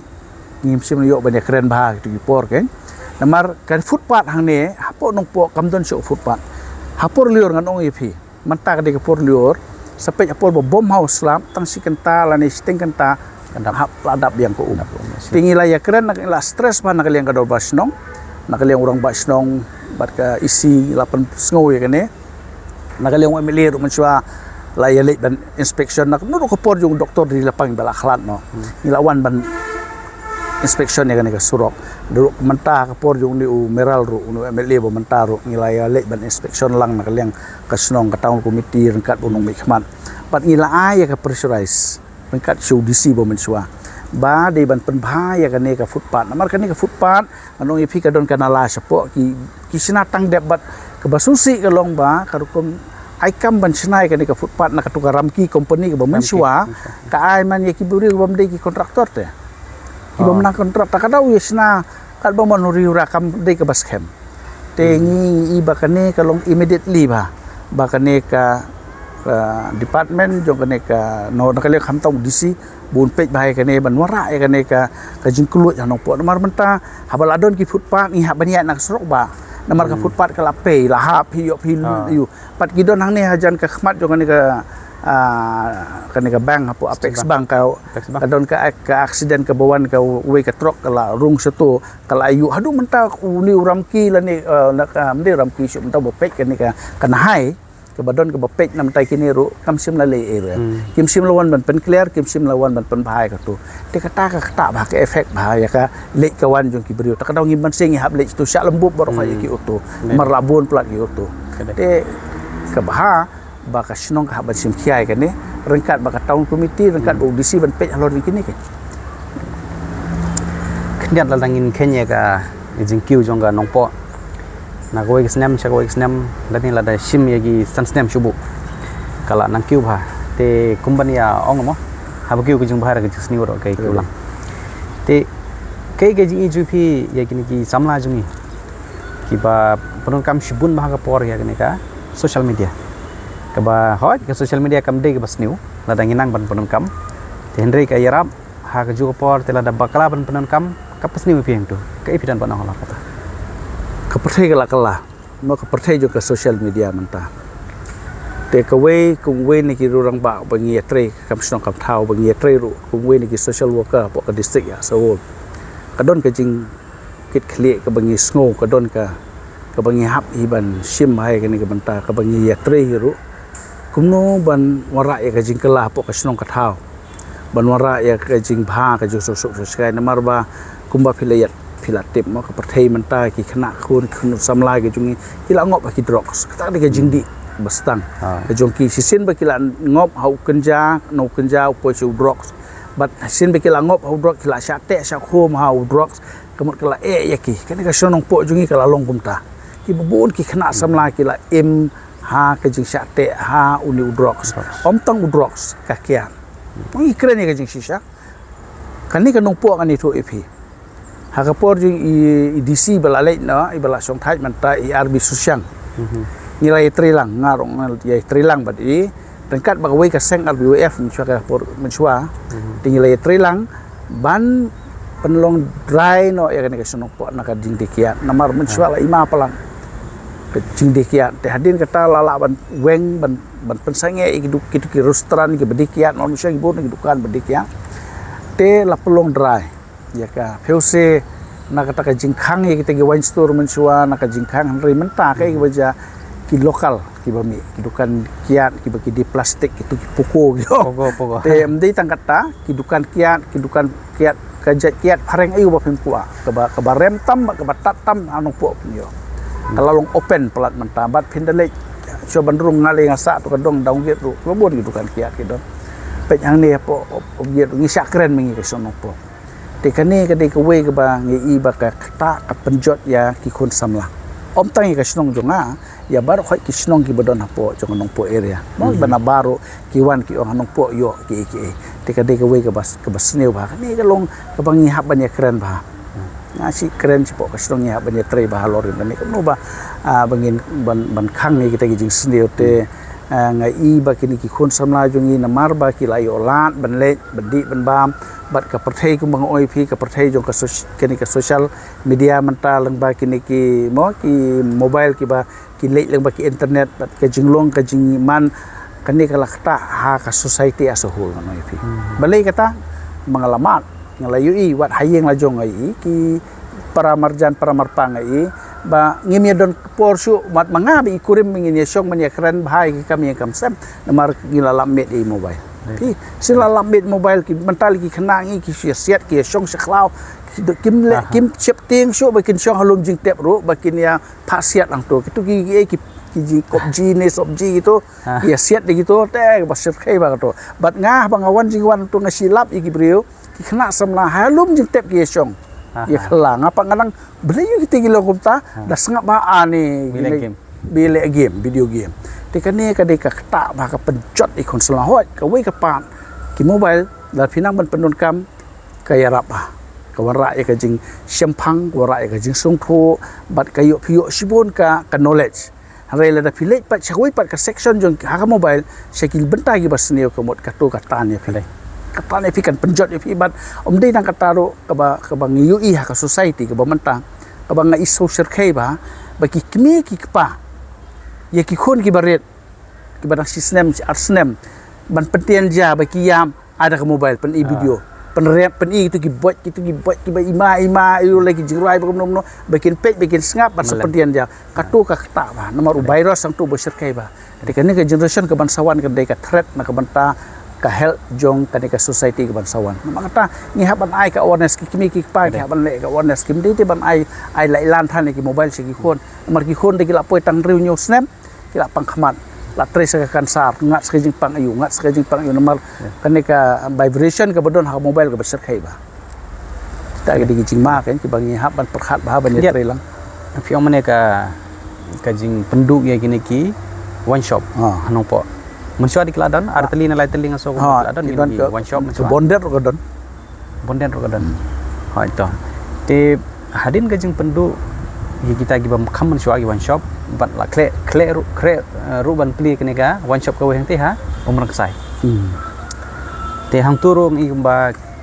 ngim shym la ïoh ban ïa kren bha katu ki por kein. Namar ka footpath hangne hapoh Nongpoh kam don shuh footpath. Ha por lyiur ngan ong ïa phi. Mynta ka dei ka por lyiur, sa peit ha por ba bom ha u slap, tang shi kynta lane shiteng kynta, hap la dap biang ka um. Te ngi la ïa kren, ngi la stress bha na ka liang ka dorbar shnong, na ka liang u rangbah shnong bad ka E C la pynsngew ïa kane. Na ka liang u M L A ruh mynshuwa la ïa leit ban inspection, na ka, naduh ka por jong u doktor Dri Lapang ba la khlad noh. Ngi la wan ban inspection ïa kane ka surok. Naduh mynta ka por jong une u Meral ruh, une u M L A ba mynta ruh, ngi la ïa leit ban inspection lang na ka liang ka shnong, ka town committee ryngkat bad u nongmihkhmat. Bad ngi la ai ïa ka pressurize ryngkat sha u D C ba mynshuwa ba dei ban pynbha ïa kane ka footpath. Namar kane ka footpath, ngan ong ïa phi, ka don ka nala shapoh, ki, ki shna tang dep bad kaba sngewsih ka long ba ka rukom ai kam ban shna ïa kane ka footpath na katu ka Ramki company kaba mynshuwa ka ai man ïa ki briew kibym dei ki contractor te. Kibym nang contract, ta ka dei ïa shna katba mon huri hura, kam dei kaba skhem. Te ngi i ba kane ka long immediately ba, ba kane ka, ka department jong kane ka, na ka liang khamtam u D C, bun peit bha ïa kane ban wanrah ïa kane ka, ka jingkylluid ha Nongpoh. Namar mynta haba la don ki footpath ngi hap ban ïaid na ka surok ba. Namar ka footpath ka la pei, la hap phi ïoh phi ïoh. Pat ki don hangne hajan ka khmat jong kane ka, ah, kane ka bank hapoh Apex Bank ka, ka don ka, ka accident kaba wan ka wei ka truck ka la rung shato, ka la ïuh. Haduh mynta une u Ramki lane, eh, na ka, ym dei Ramki shuh, mynta ba peit kane ka, ka Nahai kaba don kaba peit, na mynta kine ruh kam shym la leh ei ruh. Kim shym la wan ban pynclear, kim shym la wan ban pynbha ïa katu. Te kata ka ktah bha, ka effect bha ïa ka leit ka wan jong ki briew. Ta ka daw ngim banse ngi hap leit tu shah lem bup baroh ïa ki auto. Namar la bun palat ki auto. Te ka bha ba ka shnong ka hap ban shim khia ïa kane ryngkat bad ka town committee, ryngkat bad u D C ban peit halor ïa kine ki. Khyndiat lada ngin kheiñ ïa ka jingkiew jong ka Nongpoh na kawei ka snem sha kawei ka snem, lane lada shim ïa ki san snem shuh buh, ka la nang kiew bha. Te kum ban ïa ong mo, haba kiew ka jingbha ruh ka jingsniew ruh ka kiew lang. Te kaei ka jingïeit jong phi ïa kine ki samla jong ngi kiba pyndonkam shibun bha ha ka por ïa kane ka social media? Kaba hooid ka social media kam dei kaba sniew lada ngi nang ban pyndonkam. Te hynrei ka ïarap ha kajuh ka por te lada bakla ban pyndonkam, ka pynsniew ïa phi hangto. Kaei phi don ban ong halor kata? Ka pyrthei ka la kylla, mo, ka pyrthei jong ka social media mynta. Te kawei, kawei na ki rangbah ba ngi ïatrei, ka kam shnong kam thaw ba ngi ïatrei ruh, kawei na ki social worker hapoh ka district ïa Sawol. Ka don ka jingkitkhlieh kaba ngi sngew, ka don ka, Kaba ngi hap hi ban shim bha ïa kane ka bynta kaba ngi ïatrei hi ruh. Kumno ban wanrah ïa ka jingkylla hapoh ka shnong ka thaw. Ban wanrah ïa ka jingbha ka jingsuk suk suk skai namar ba kumba phi la ïa phi la tip mo ka pyrthei mynta ki khynnah khun khun samla ki jong ngi ki la ngop ha ki drugs. Kata ka dei ka jingdih ba stang. Ka jong ki shisien ba ki la ngop ha u kynja, na u kynja u poi sha u drugs. Bad shisien ba ki la ngop ha u drugs ki la shah teh shah khum ha u drugs. Ka mut ka la eh ïa ki. Kane ka shnong Nongpoh jong ngi ka la long kumta. Ki bun ki khynnah samla ki la im ha ka jingshah teh ha une u drugs. Ym tang u drugs ka kiad. Ngi kren ïa ka jingshisha. Kane ka Nongpoh ngan ïathuh ïa phi. Ha ka por jong i, i D C ba la leit noh, i ba la shong thait mynta i R B Susiang. Ngi la ïatrei lang, nga ruh nga ïatrei lang bad i. Ryngkat bad kawei ka seng R B Y F mynshuwa ka por mynshuwa. Te ngi la ïatrei lang ban pynlong dry noh ïa kane ka shnong Nongpoh na ka jingdie kiad. Namar mynshuwa la i ma palat ka jingdie kiad. Te hadien kata la lah ban weng ban ban pynsangeh ïa ki duk ki duk ki restaurant ki ba die kiad, namar mynshuwa ki bun ki dukan ba die kiad. Te la pynlong dry ïa ka phew se na kata ka jingkhang ïa kita ki wine store mynshuwa na ka jingkhang hynrei mynta kaei kaba jia ki local kiba mih ki dukan kiad kiba ki die plastik kitu ki poko ki. Poko, poko. Te ym dei tang kata ki dukan kiad ki dukan kiad ka jait kiad phareng aiu ba phim kwah kaba kaba rem tam ba kaba tat tam ha Nongpoh pynïoh. Ka la long open palat mynta bad phin da leit shuwa ban rung nga lei nga sah tu ka dong dang gate ruh kaba bun ki dukan kiad ki don. Peit hangne hapoh gate ruh ngi shah kren ma ngi ka shnong Nongpoh. Te kane ka dei kawei kaba ngi i ba ka ktah ka pynjot ïa ki khun samla. Ym tang ïa ka shnong jong nga ïa baroh khoit ki shnong kiba don hapoh jong ka Nongpoh area. Mo ba na baroh ki wan ki ong ha Nongpoh ïoh kiei kiei. Te ka dei kawei kaba kaba sniew bha kane ka long kaba ngi hap ban ïa kren bha. Nga shi kren shapoh ka shnong ngi hap ban ïa trei bha halor kane kumno ba ah, ba ngin ban ban khang ïa kita ki jingsniew te ah, nga i ba kine ki khun samla jong ngi namar ba ki la ïoh lad ban leit ban dih ban bam bad ka pyrthei kumba nga ong ïa phi ka pyrthei jong ka soc- kane ka social media mynta lyngba kine ki mo ki mobile kiba ki leit lyngba ki internet bad ka jinglong ka jingman kane ka la ktah ha ka society as a whole ngan ong ïa phi. Balei kata ma nga la mad nga la ïohi wat ha ïing la jong nga ïohi ki para marjan para marpa nga ïohi ba ngim ïa don por shuh mat ma nga ba i kurim ngin ïa shong ban ïa kren bha ïa ki kam ïa kam sem namar ngi la lap miet ïa i mobile. Ki shu la lap miet mobile ki mynta ki khynnah ngi ki shu ïa siat ki ïa shong sha khlaw ki kim leh kim sheptieng shuh ba kin shong ha lum jingtep ruh ba kin ïa phah siat hangto kitu ki ki ki jingkop ji ne sop ji kitu ki ïa siat de kitu te ba syrkhei ba kato bad nga ba nga wan jingwan tu nga shi lap ïa ki briew ki khynnah samla ha lum jingtep ki ïa shong ïa khala nga pa nga nang balei ïa kita ki long kumta da sngap ba ani bilek game video game te kane ka dei ka ktah ba ka pynjot ïa khun samla hoi kawei ka pat ki mobile la phi nang ban pyndonkam ka ïarap ba ka wanrah ïa ka jingshemphang ka wanrah ïa ka jingsngewthuh bad ka ïoh phi ïoh shibun ka ka knowledge. Hynrei lada phi leit pat sha kawei pat ka section jong ha ka mobile sha ki bynta kiba sniew ka mut kato ka tan ïa phi ka tan ïa phi kan pynjot ïa phi bad ym dei nang kata ruh kaba kaba ngi ïohi ha ka society kaba mynta kaba nga i sngewsyrkhei ba ba ki kmie ki kpa ïa ki khun kiba rit kiba dang shi snem shi ar snem ban pyntian ja ba ki ïam ai da ka mobile pyn i video pynrep pyn i kitu ki bot kitu ki bot kiba ima ima i lei ki jingrwai ba kumno kumno ba kin peit ba kin sngap ban sa pyntian ja kato ka ktah ba namar u virus hangto ba syrkhei ba te kane ka generation ka ban sa wan ka dei ka threat na ka bynta ka health jong kane ka society ka ban sa wan namar kata ngi hap ban ai ka awareness ki kmie ki kpa ki hap ban leh ka awareness kim dei te ban ai ai lai lan than ki mobile sha ki khun namar ki khun da ki la poi tang hynriew hynñiew snem ki la pang khmat la trei sa ka kansar ngat sa ka jingpang ayu ngat sa ka jingpang ayu namar kane ka vibration kaba don ha ka mobile kaba syrkhei ba kita ki dei ki jingma kan kiba ngi hap ban pyrkhat ba ban ïa trei lang. Phi ong mane ka ka jingpynduh ïa kine ki wine shop ha Nongpoh. Mynshuwa de ki la don ar tylli na lai tylli nga sngew ki la don kine ki wine shop mynshuwa. Bondet ruh ka don. Bondet ruh ka don. Hooid to. Te hadien ka jingpynduh ïa kita kiba kham mynshuwa ki wine shop bad la khleh khleh ruh khleh ruh ban plie kane ka wine shop kawei hangtei ha Umrangksai. Te hangto ruh ngi kumba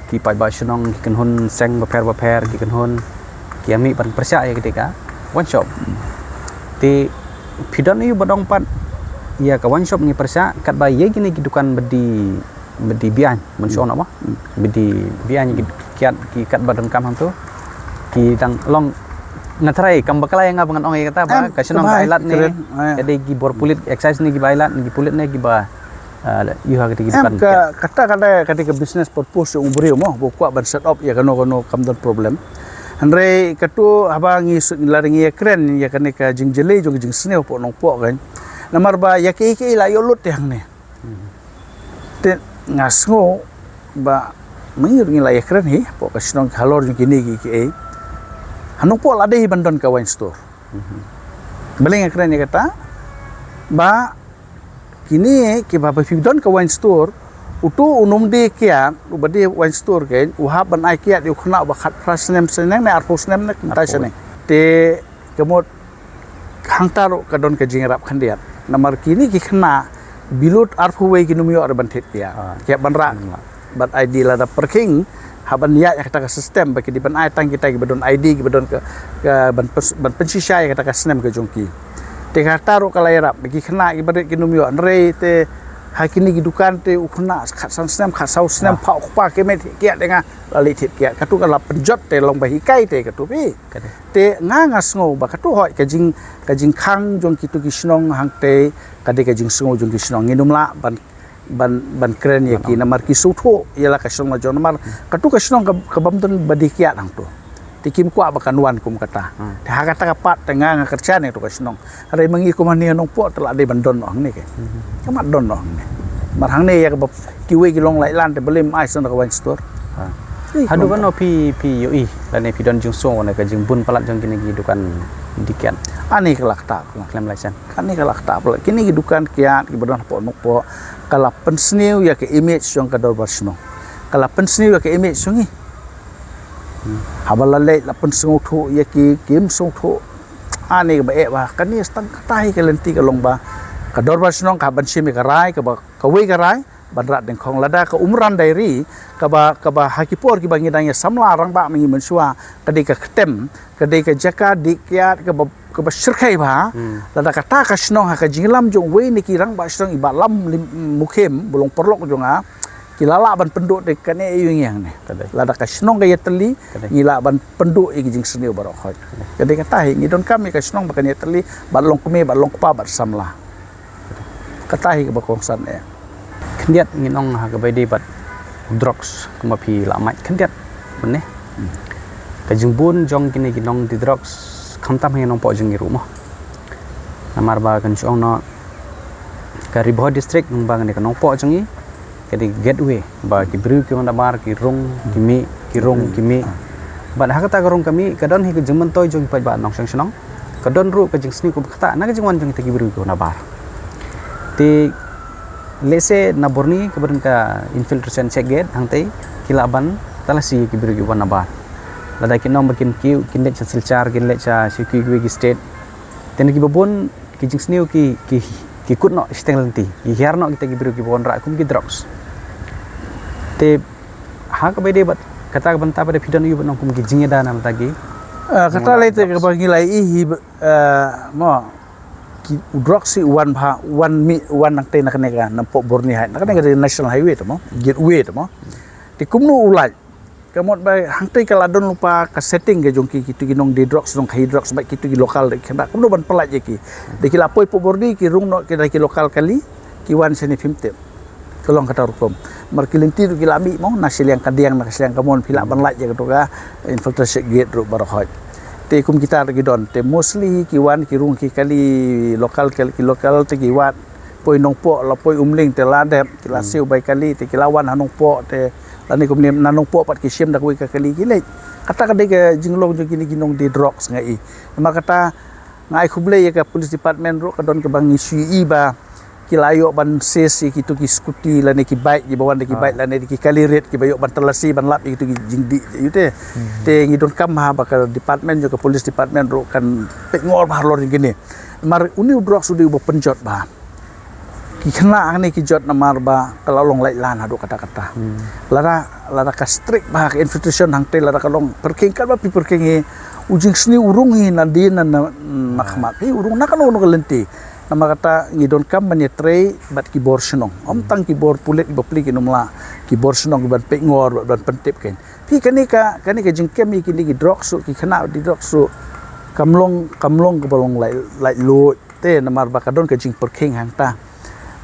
ki paidbah shnong ki kynhun seng bapher bapher ki kynhun ki ïa mih ban pyrshah ïa kata ka wine shop. Te phi don ïa u ba dong pat ïa ka wine shop ngi pyrshah katba ïa kine ki dukan bdi bdi biang mynshuwa na ba bdi biang ki kiad ki katba donkam hangto ki dang long Nga tharai kam bakla ïa nga ba ngan ong ïa kata ba ka shnong ka ailad ne ka dei ki bor pulit excise ne kiba ailad ne ki pulit ne kiba ïoh ha kata ki dukan. Kata ka dei ka dei ka business purpose jong u briew mo ba u kwah ban set up ïa kano kano kam don problem. Hynrei katu haba ngi la ngi ïa kren ïa kane ka jingjyllei jong ka jingsniew hapoh Nongpoh kan. Namar ba ïa kiei kiei la ïoh lut te hangne. Te nga sngew ba mynta ngi la ïa kren hi hapoh ka shnong halor jong kine ki kiei. Ha Nongpoh la dei ban don ka wine store. Balei nga kren ïa kata ba kine kiba ba phi don ka wine store uto u nongdie kiad uba die wine store kein u hap ban ai kiad ïa u khynnah uba khatphra snem shaneng ne arphew snem ne kumta shaneng. Te ka mut hangta ruh ka don ka jingïarap khyndiat. Namar kine ki khynnah bilut arphew wei kin ym ïoh ruh ban thied kiad. Ki hap ban rah ban I D lada pyrkhing hap ban ïaid ïa kata ka system ba ki dei ban ai tang kita kiba don I D kiba don ka ban pynshisha ïa kata ka snem ka jong ki. Te kata ruh ka la ïarap ba ki khynnah kiba rit kin ym ïoh hynrei te ha kine ki dukan te u khynnah khatsan snem khatsaw snem pha u kpa ki met thied kiad ïa nga la leit thied kiad katu ka la pynjot te long ba hikai te katu phi. Te nga nga sngew ba katu hoi ka jing ka jingkhang jong kitu ki shnong hangtei ka dei ka jingsngew jong ki shnong ngin ym lah ban ban ban kren ïa ki namar ki sngewthuh ïa la ka shnong la jong namar katu ka shnong ka bym don ba die kiad hangtu. Te kim kwah ba kan wan kum kata. Te ha kata ka pat te nga nga kyrchan ïa katu ka shnong. Hynrei ma ngi kum hangne ha Nongpoh te la dei ban don noh hangne ke. Ka mat don noh hangne. Mar hangne ïa kaba kiwei ki long laitlan te balei ym ai shen da ka wine store. Haduh kano phi phi ïohi lane phi don jingsngew ïa ka jingbun palat jong kine ki dukan die kiad. Ani ka la kata khlem lai shen. Ani ka la kata palat kine ki dukan kiad kiba don hapoh Nongpoh ka la pynsniew ïa ka image jong ka dorbar shnong. Ka la pynsniew ïa ka image jong ngi. Haba la leit la pynsngewthuh ïa ki kim sngewthuh. Ani kaba eh ba kane stang kata hi ka lynti ka long ba ka dorbar shnong ka ban shim ïa ka rai kaba kawei ka rai ban rat dengkhong lada ka Umran Diary kaba kaba ha ki por kiba ngi dang ïa samla rangbah ma ngi mynshuwa ka dei ka ktem ka dei ka jaka die kiad kaba kaba shyrkhei ba lada kata ka shnong ha ka jinglam jong wei ne ki rangbah shnong iba lam lim mukhim bulong paralok jong nga ki la lah ban pynduh te kane ïa ngi hangne. Lada ka shnong ka ïatylli ngi lah ban pynduh ïa ki jingsniew baroh khoit. Ka dei kata hi ngi donkam ïa ka shnong ba kan ïatylli bad long kmie bad long kpa bad samla. Kata hi kaba kongsan eh. Khyndiat ngin ong ha kaba ïadei bad drugs kumba phi la mait khyndiat mynne. Ka jingbun jong kine ki nongdie drugs khamtam ha Nongpoh jong ngi ruh mo. Namar ba kan shu ong noh ka Ri Bhoi district nang ba kane ka Nongpoh jong ngi ka dei gateway ba ki briew ki wan nabar ki rung ki mih ki rung ki mih. Bad ha kata ka rung ka mih ka don hi ka jingmyntoi jong ki paidbah nongshong shnong. Ka don ruh ka jingsniew kaba ktah na ka jingwan jong kita ki briew ki wan nabar. Te lehse na Burnie kaba don ka infiltration check gate hangtei ki lah ban talasi ïa ki briew ki wan nabar. Lada kin ong ba kin kiew kin leit sha Silchar kin leit sha sha kiwei kiwei ki state. Te na kiba bun ki jingsniew ki ki ki kut noh shiteng lynti ki hiar noh kita ki briew kiba wanrah kum ki drugs. Te ha kaba ïadei bad kata ka bynta ba da phi don ïa ba nong kum ki jingïada na bynta ki. Ah, kata lei te kaba ngi la ïohi hi ah, mo ki u drugs hi u wan bha u wan mih u wan nangtei na kane ka Nongpoh Burnie Heights na kane ka national highway te mo gateway te mo. Te kumno u lait ka mut ba hangtei ka la don lypa ka setting ka jong ki kitu ki nongdie drugs nongkhaïi drugs bad kitu ki local de khynda kumno ban pyllait ïa ki. De ki la poi Pokbordi ki rung noh ki da ki local kali ki wan shane phim tip. Ka long kata rukom. Mar ki lynti ruh ki la mih mo na shiliang ka diang na ka shiliang ka mon phi lah ban lait ïa katu ka infiltration gate ruh baroh hoi. Te kum kita ruh ki don te mostly ki wan ki rung ki kali local ki local te ki wan poi Nongpoh la poi Umling te la dep ki la siew bai kali te ki la wan ha Nongpoh te lane kumne na Nongpoh pat ki shim da kawei ka kali ki leit. Kata ka dei ka jinglong jong kine ki nongdie drugs nga i. Namar kata nga ai khublei ïa ka police department ruh ka don kaba ngi shu i ba ki la ïoh ban seize ïa kitu ki scooty lane ki bike kiba wan da ki bike lane da ki kali rit kiba ïoh ban talasi ban lap ïa kitu ki jingdih ïa te. Te ngi donkam ha ba ka department jong ka police department ruh kan peit ngor bha halor jong kine. Namar une u drugs u dei uba pynjot bha. Ki khynnah hangne ki jot namar ba ka la long lait lan haduh katta katta. Lada lada ka strict bha ka infiltration hangte lada ka long pyrkhing katba phi pyrkhing hi u jingsniew u rung hi nadien na na khmat hi u rung na kano kano ka lynti. Namar kata ngi donkam ban ïatrei bad ki bor shnong. Ym tang ki bor pulit ki bapli ki nongla ki bor shnong ki ban peit ngor ban pyntip kein. Phi kane ka kane ka jingkem ïa kine ki drugs ruh ki khynnah die drugs ruh. Kam long, kam long kaba long lait, lait luid te, namar ba ka don ka jingpyrkhing hangta.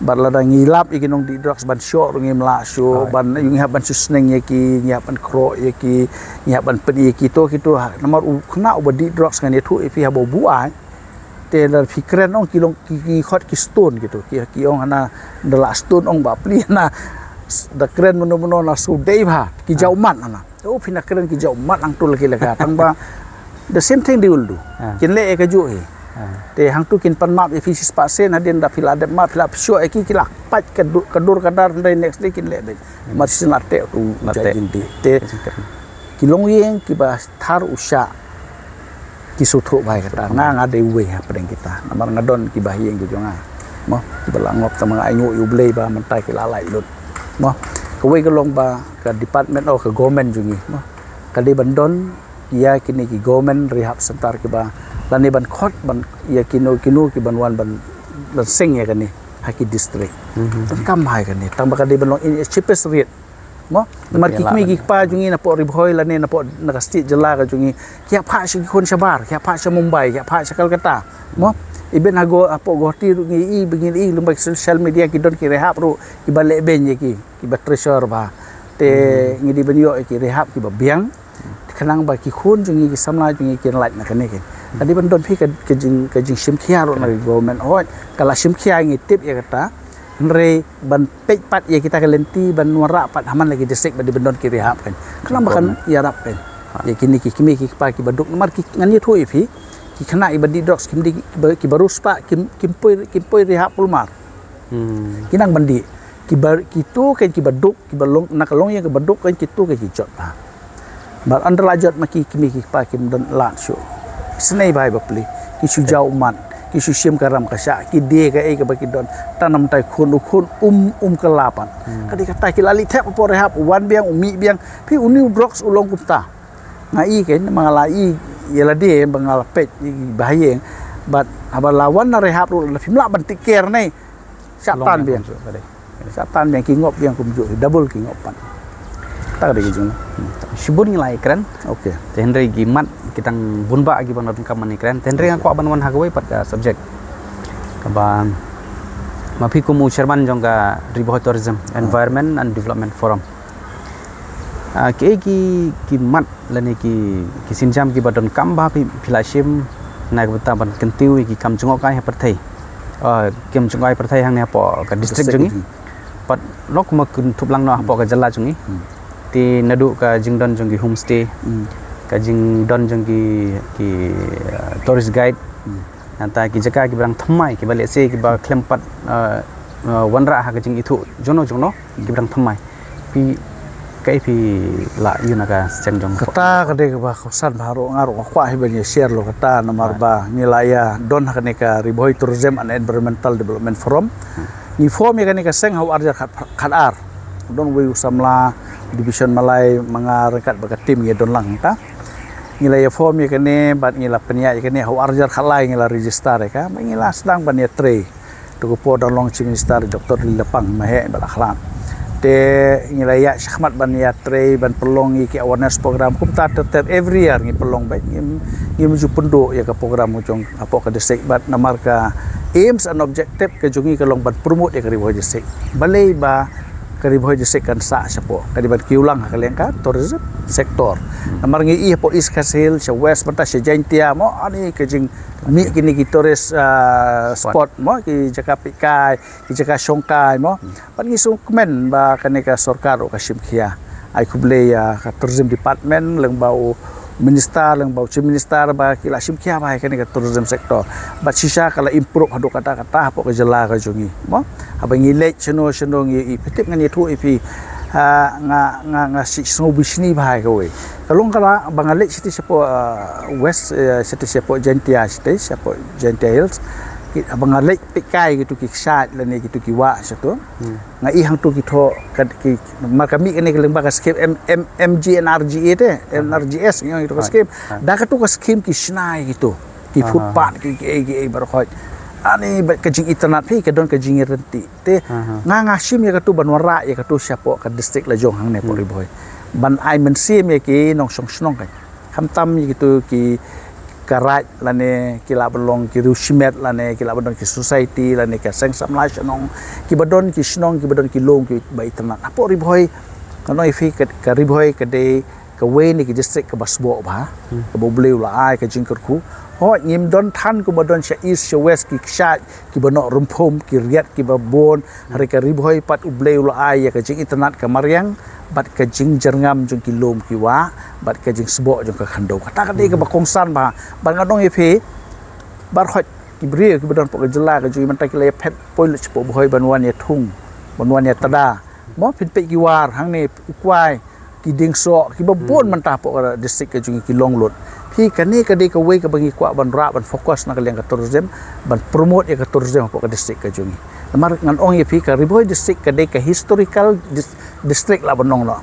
Bad lada ngi lap ïa ki nongdih drugs ban shoh ruh ngim lah shuh, ban ïa ngi hap ban shu sneng ïa ki, ngi hap ban khroh ïa ki, ngi hap ban pyni ïa ki to, ki to ha. Namar u khynnah uba dih drugs ngan ïathuh ïa phi haba u buaid. Te lada phi kren ong ki long ki, ki khot ki stone kito, ki, ki ong hana da lah stone ong ba pli hana da kren mano mano na su dei bha, ki jaw mat hana. Oh, phi na kren ki jaw mat nang tul ki laka tang ba the same thing they will do. Kin leh ïa kajuh hi. Te hangtu kin pan map ïa phi shispah sien hadien da phi la dep map, phi la pyrshah ïa ki, ki la pat ka dur ka dar, hynrei next day kin leh beit. Mar shisien la teh tu jai jingdih. Te ki longïing kiba thar u shah ki sngewthuh bha ïa kata. Nga, nga dei uwei hapdeng kita. Namar nga don kiba ha ïing ki jong nga, mo, kiba la ngop, tang ma nga ainguh ïa U Blei ba mynta ki la lait lut, mo. Kawei ka long ba ka department, oh, ka government jong ngi, mo, ka dei ban don ïa kine ki government rehab center kiba, lane ban khot ban ïa kino kino kiban wan ban, ban seng ïa kane ha ki district. Donkam bha ïa kane, tang ba ka dei ban long in its cheapest rate, mo. Namar ki kmie ki kpa jong ngi napoh Ri Bhoi lane napoh na ka state jylla ka jong ngi, ki ïa phah sha ki khun shabar, ki ïa phah sha Mumbai, ki ïa phah sha Kolkata, mo. Even ha Guwahati ruh ngi i, ngi i lyngba ki social media ki don ki rehab ruh kiba leh beiñ ïa ki, kiba treasure bha. Te ngi dei ban ïoh ïa ki rehab kiba biang. Khnang ba ki khun jong ngi, ki samla jong ngi kin lait na kane kane. Ka dei ban don phi ka, ka jing, ka jingshim khia ruh na ka government. Hooid, ka la shim khia ngi tip ïa kata. Hynrei ban peit pat ïa kita ki lynti ban wanrah pat ha man la ki district ba dei ban don ki rehab kan. Khnang ba kan ïarap kan ïa kine ki kmie ki kpa kiba duk, namar ki, ngan ïathuh ïa phi, ki khynnah kiba dih drugs, kim dih, kiba, kiba riewspah, kim, kim poi, kim poi rehab kulmar. Ki nang ban dih. Kiba, kito kan kiba duk, kiba long, na ka longïing kaba duk kan kito kan ki jot bha. Bad ynda la jot ma ki kmie ki kpa kim don lad shuh. Isynei bha ïa bapli. Ki shu jaw ummat, ki shu shim ka ram ka shah, ki die kaei kaba ki don. Tang namar u khun, u khun um, um kylla pat. Ka dei kata, ki la leit thep hapoh rehab, u wan biang, u mih biang. Phi, une u drugs u long kumta. Nga i kan, ma nga la i ïa lade ba nga la peit ïa ki bahaïing. Bad haba la wan na rehab ruh la phim lah ban take care ne. Shah tan biang. Shah tan biang, ki ngop biang kumjuh, double ki ngop pat. Ta ka dei ka jing. Shibun ngi la ïakren. Okay. Te hynrei ki mat ki dang bun bah kiba nga donkam ban ïakren. Te hynrei nga kwah ban wan ha kawei pat ka subject kaba ma phi kum u chairman jong ka Ri Bhoi Tourism Environment and Development Forum. Ah, kiei ki, ki mat lane ki, ki sienjam kiba donkam ba phi, phi la shim na ka bynta ban kyntiew ïa ki kam jngohkai ha pyrthei. Ah, kam jngohkai pyrthei hangne hapoh ka district jong ngi. Pat lok ma kynthup lang noh hapoh ka jylla jong ngi. Te naduh ka jingdon jong ki homestay, ka jingdon jong ki, ki, ah, tourist guide. Nangta ki jaka kiba dang thymmai, kiba lehse kiba khlem pat, ah, ah, wanrah ha ka jingithuh jongno jongno, kiba dang thymmai. Phi, kaei phi la ïoh na ka seng jong. Kata ka dei kaba kongsan bha ruh, nga ruh nga kwah hi ban ïa share lo kata, namar ba ngi la ïa don ha kane ka Ri Bhoi Tourism and Environmental Development Forum. Ngi form ïa kane ka seng ha u arhajar khat, khat ar. Don uwei u samla division Malai ma nga ryngkat bad ka team ngi don lang ta. Ngi la ïa form ïa kane bad ngi la pynïaid ïa kane ha u arhajar khat lai ngi la register ïa ka. Bad ngi la sdang ban ïa trei. To ka por dang long Chief Minister Doctor Lee Lapang ma heh ba la khlad. Te ngi la ïaid shakhmat ban ïa trei, ban pynlong ïa ki awareness program. Kumta ter ter every year ngi pynlong beit, ngim, ngim ju pynduh ïa ka program u jong hapoh ka district bad namar ka aims and objective ka jong ngi ka long ban promote ïa ka Ri Bhoi district. Balei ba ka Ri Bhoi district kan sah shapoh, ka dei ban kiew lang ha ka liang ka tourism sector. Namar ngi i hapoh East Khasi Hills, sha West mynta, sha Jaintia mo, ani ka jing mih kine ki tourist, ah, spot mo, ki jaka peit kai, ki jaka shong kai mo. Bad ngi sngewkmen ba kane ka sorkar ruh ka shim khia. Ai khublei ïa ka tourism department lyngba u minister, lyngba u chief minister ba ki la shim khia bha ïa kane ka tourism sector. Bad shisha ka la improve haduh katta katta hapoh ka jylla ka jong ngi mo. Haba ngi leit shano shano ngi i, phi tip ngan ïathuh ïa phi. Ah, nga, nga, nga sngew bishni bha ïa kawei. Ka long kata ba nga leit shatei shapoh, ah, West, eh, shatei shapoh Jaintia, shatei shapoh Jaintia Hills. Ki, ba nga leit peit kai kito ki kshaid lane kito ki wah shato. Nga i hangto ki thoh ka, ki, mar ka mih kane ka lyngba ka skim M, M, M G N R G A te, M N R G S ngi ong kito ka skim. Da kato ka skim ki shna ïa kito ki footpath, ki, ki, ki, ki baroh khoit. Ani ba ka jingitynnad phi ka don ka jingïarynti. Te nga, nga shim ïa kato ban wanrah ïa kato shapoh ka district la jong hangne hapoh Ri Bhoi. Ban ai mynsiem ïa ki nongshong shnong kan. Khamtam ïa kito ki ka raid lane ki lah ban long ki riew shimet lane ki lah ban don ki society lane ka seng samla shnong, kiba don ki shnong, kiba don ki lum kiba itynnad. Hapoh Ri Bhoi, ngan ong ïa phi ka, ka Ri Bhoi ka dei kawei na ki district kaba sboh bha, kaba U Blei u la ai ka jingkyrkhu. Hooid, ngim don than kumba don sha East, sha West, ki kshaid kiba noh rymphum, ki riat kiba bun, hynrei ka Ri Bhoi pat U Blei u la ai ïa ka jingitynnad ka mariang bad ka jingjyrngam jong ki lum ki wah bad ka jingsboh jong ka khyndew. Kata ka dei kaba kongsan bha. Bad ngan ong ïa phi, baroh ki briew kiba don hapoh ka jylla ka jong ngi mynta ki la ïa phet poi lut shapoh Bhoi ban wan ïa thung, ban wan ïa tda. Mo, phin peit ki war hangne, u kwai, ki dieng soh, kiba bun mynta hapoh ka district ka jong ngi ki long lut. Phi, kane ka dei kawei kaba ngi kwah ban rah, ban focus na ka liang ka tourism, ban promote ïa ka tourism hapoh ka district ka jong ngi. Namar ngan ong ïa phi, ka Ri Bhoi district ka dei ka historical dis-, district lah ban ong noh.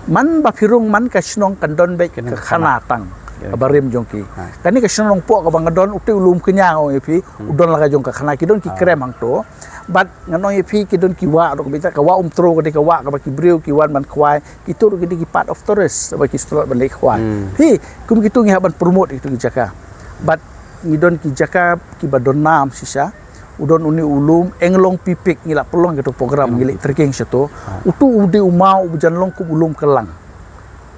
Man ba phi rung man ka shnong kan don beit ka khana tang, kaba rim jong ki. Kane ka shnong Nongpoh kaba nga don, utai u lum kñia, nga ong ïa phi, u don la ka jong ka khana, ki don ki krem hangto. Bad ngan ong ïa phi, ki don ki wah ruh, kaba ita ka wah Umtro ka dei ka wah kaba ki briew ki wan ban khwai, kito ruh ki dei ki part of tourist, ba ki start ban leit khwai. Phi, kum kito ngi hap ban promote ïa kito ki jaka. Bad ngi don ki jaka kiba don nam shisha, u don une u lum Englong Pipik, ngi la pynlong ïa kato program, ngi leit trekking shato. Uto u dei u maw uba jan long kum u lum Kylang.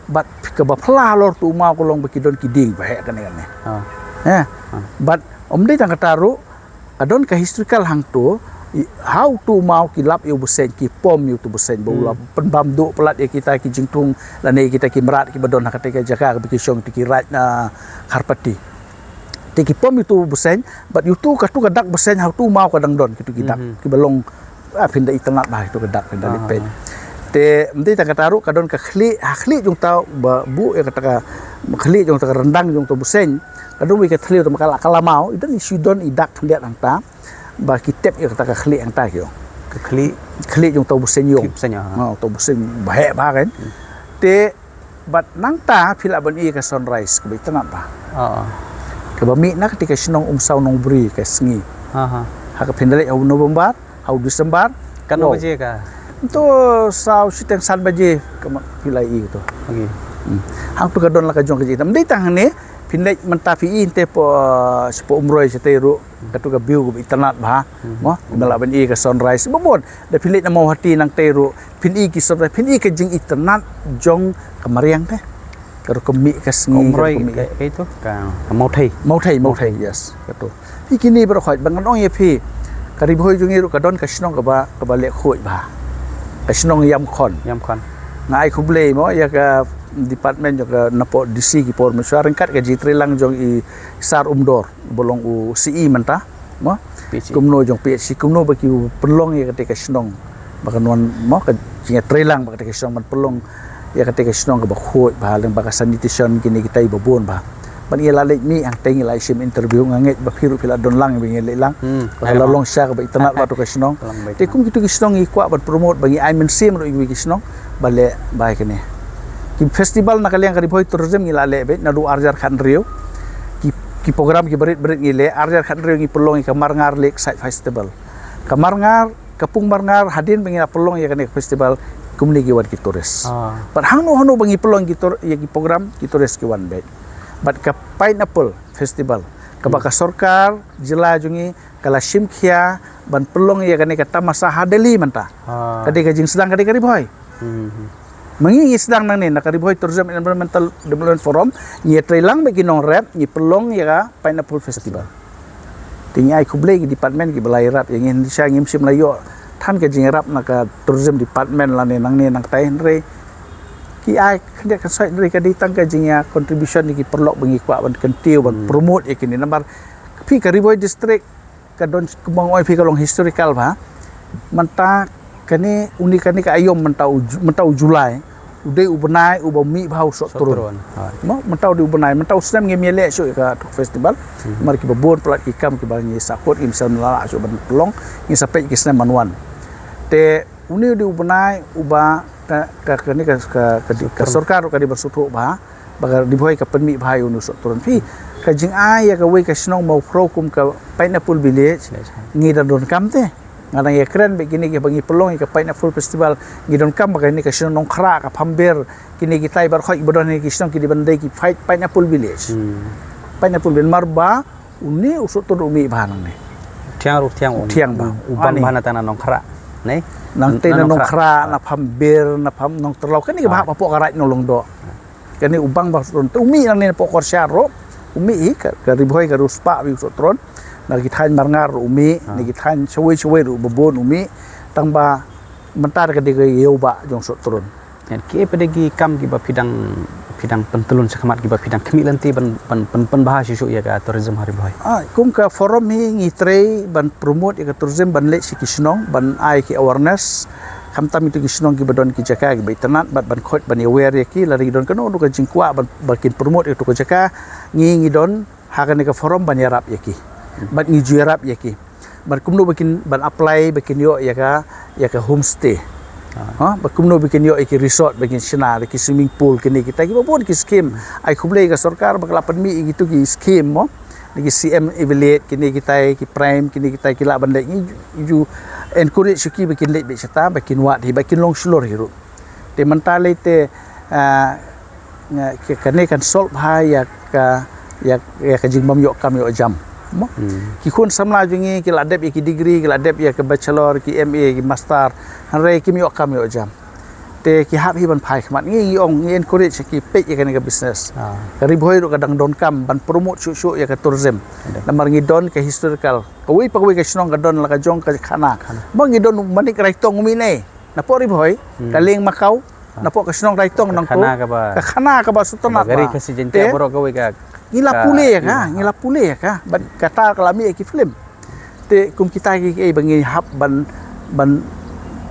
Bad kaba phylla halor uto u maw ka long ba ki don ki dieng ba heh kane kane. Eh. Bad ym dei tang kata ruh, ka don ka historical hangto, ha uto u maw ki lap ïa u bseiñ, ki pom ïa uto u bseiñ ba u la pynbam duh palat ïa kita ki jingthung lane ïa kita ki mrad kiba don ha kata ka jaka kaba ki shong ïa ki raid na Kharpati. Te ki pom ïa uto u bseiñ, bad ïa uto, kato ka dak bseiñ ha uto u maw ka dang don kito ki dak kiba long, ah, phin da itynnad bha kito ki dak, phin da leit peit. Te ym dei tang kata ruh, ka don ka khlieh, ha khlieh jong uta ba buh ïa kata ka khlieh jong uta, ka ryndang jong uto u bseiñ, ka don wei ka thlieh uta ma ka la, ka la maw, i don i shu don i dak khyndiat hangta ba ki tep ïa kata ka khlieh hangta ki ong. Ka khlieh, khlieh jong uto u bseiñ ïong. Khlieh bseiñ, ah. Ha, uto u bseiñ ba heh bha kan. Te bad nangta phi lah ban ïohi ka sunrise kaba itynnad bha. Kaba mih na kata ka shnong Umsaw Nongbri ka sngi. Ha ka phin da leit ha u November, ha u December. Katno baje ka? To saw shiteng san baje ka ma phi lah ïohi to. Hangto ka don la ka jong ka jingïa. Ym dei tang hangne, phin leit mynta phi ïohi te po, shapoh Umroi shatei ruh. Kato ka view kaba itynnad bha. Mo, phi lah ban ïohi ka sunrise. Ba bun, da phin leit na Mawhati nangtei ruh, phin ïohi ki sunrise, phin ïohi ka jingitynnad jong ka mariang te. Ka rukom mih ka sngi, ka Umroi, rukom mih ka, ka itu, ka, ka Mawthei. Mawthei, Mawthei, yes, kato. Phi, kine baroh khoit, ba ngan ong ïa phi, ka Ri Bhoi jong ngi ruh ka don ka shnong kaba, kaba leh khuid bha. Ka shnong Ïamkhon. Ïamkhon. Nga ai khublei mo ïa ka department jong ka, napoh D C ki por mynshwa ryngkat ka jingtreilang jong i Sar Umdor ba long u C E mynta, mo? P H E. Kumno jong P H E, kumno ba ki pynlong ïa kata ka shnong ba kan wan, mo, ka jingïatreilang ba kata ka shnong ban pynlong ïa kata ka shnong kaba khuid bha, lyngba ka sanitation, kine kitai ba bun bha. Ban ïa la leit mih hangtei, ngi la shim interview, nga ngeit ba phi ruh phi la don lang ba ngi leit lang. Ba ka la long sha kaba itynnad bha to ka shnong. Te kum kito ki shnong ngi kwah ban promote, ba ngi ai mynsiem ruh ïa ki shnong ba leh bha ïa kine ki festival. Na ka liang ka Ri Bhoi Tourism ngi la leh beit naduh ar hajar khathynriew. Ki, ki program kiba rit ba rit ngi leh, ar hajar khathynriew ngi pynlong ïa ka Marngar Lakeside Festival. Ka Marngar, ka Pung Marngar, hadien ba ngi la pynlong ïa kane ka festival, kumne ki wan ki tourist. Bad hangno hangno ba ngi pynlong ki tour, ïa ki program, ki tourist ki wan beit. Bad ka Pineapple Festival, kaba ka sorkar jylla jong ngi ka la shim khia ban pynlong ïa kane ka tamasa ha Delhi mynta. Ka dei ka jingsdang ka dei ka Ri Bhoi. Ma ngi ngi sdang nangne na ka Ri Bhoi Tourism Environmental Development Forum, ngi ïatreilang bad ki nongrep, ngi pynlong ïa ka Pineapple Festival. Te ngi ai khublei ki department kiba la ïarap ïa ngi, hynrei sha ngim shym la ïoh than ka jingïarap na ka tourism department lane nangne nangtai, hynrei ki ai khyndiat khynsoit, hynrei ka dei tang ka jingïa contribution ïa ki paralok ba ngi kwah ban kyntiew ban promote ïa kine. Namar phi, ka Ri Bhoi District ka don, kumba nga ong ïa phi, ka long historical bha. Mynta kane, une kane ka aïom mynta u Ju-, mynta u July u dei u bnai uba mih bha u soh trun. Soh trun, ha. Mo, mynta u dei u bnai, mynta u snem ngim ïaleh shuh ïa kato ka festival. Namar kiba bun palat ki kam kiba ngi sa kut, ngim shym la lah shuh ban pynlong, ngi sa peit ki snem ban wan. Te une u dei u bnai uba ka, ka, kane ka, ka, ka, ka sorkar ka dei ban sngewthuh bha ba ka Ri Bhoi ka pynmih bha ïa une u soh trun. Phi, ka jingai ïa kawei ka shnong Mawphro kum ka Pineapple Village, ngi da donkam te. Nga dang ïakren bad kine kiba ngi pynlong ïa ka Pineapple Festival, ngi donkam ba kane ka shnong Nongkhrah, ka Phambir, kine kitai baroh kiba don ha kine ki shnong ki dei ban dei ki pi-, Pineapple Village. Pineapple vine mar ba une u sohtrun u mih bha nangne. Thiang ruh thiang u. Thiang bha. U bang bha na tang na Nongkhrah. Nei. Nangte na Nongkhrah, na Phambir, na Pham Nongtyrlaw. Kane ka bha hapoh ka Raid Nonglyngdoh. Kane u bang bha sohtrun. Te u mih nangne napoh Korshar ruh. U mih hi ka, ka Ri Bhoi ka riewspah wi u sohtrun. Na ki thaiñ Marngar ruh u mih, na ki thaiñ shawei shawei ruh ba bun u mih. Tang ba mynta ka dei ka ïew ba jong sohtrun. Ngan kiei pat de ki kam kiba phi dang, phi dang pyntlun shakhmat kiba phi dang khmih lynti ban, ban, ban pynbha shuh shuh ïa ka tourism ha Ri Bhoi. Ah, kum ka forum hi ngi trei ban promote ïa ka tourism, ban leit sha ki shnong, ban ai ki awareness. Khamtam ïa ki shnong kiba don ki jaka kiba itynnad, bad ban khot ban ïa aware ïa ki, lada ki don kano kano ka jingkwah ban, ba kin promote ïa ka jaka, ngi ngi don ha kane ka forum ban ïarap ïa ki. Bad ngi ju ïarap ïa ki. Bad kumno ba kin ban apply ba kin ïoh ïa ka, ïa ka homestay. Ha, ba kumno ba kin ïoh ïa ki resort ba kin shna da ki swimming pool kine kita kiba bun ki scheme. Ai khublei ka sorkar ba ka la pynmih ïa kitu ki scheme mo. Da ki C M Evaluate kine kita ki prime kine kita ki lah ban leit ngi ju encourage ïa ki ba kin leit beit shata ba kin wad hi ba kin long shlur hi ruh. Te mynta lei te, ah, nga, ka, kane kan solve ha ïa ka, ïa, ïa ka jingbym ïoh kam ïoh jam. Mo? Ki khun samla jong ngi ki la dep ïa ki degree, ki la dep ïa ka bachelor, ki M A, ki master. Hynrei kim ïoh kam ïoh jam. Te ki hap hi ban phai khmat ngi, ngi ong ngi encourage ki peit ïa kane ka business. Ka Ri Bhoi ruh ka dang donkam ban promote shuh shuh ïa ka tourism. Namar ngi don ka historical. Kawei pa kawei ka shnong ka don la ka jong ka khana. Mo ngi don Manik Raitong u mih ne. Napoh Ri Bhoi, ka lieng Makaw, napoh ka shnong Raitong nangtu. Ka khana kaba sngewtynnat bha. Te ngi la pule ïa ka, ngi la pule ïa ka. Bad kata ka la mih ïa ki film. Te kum kita ki, kiei ba ngi hap ban, ban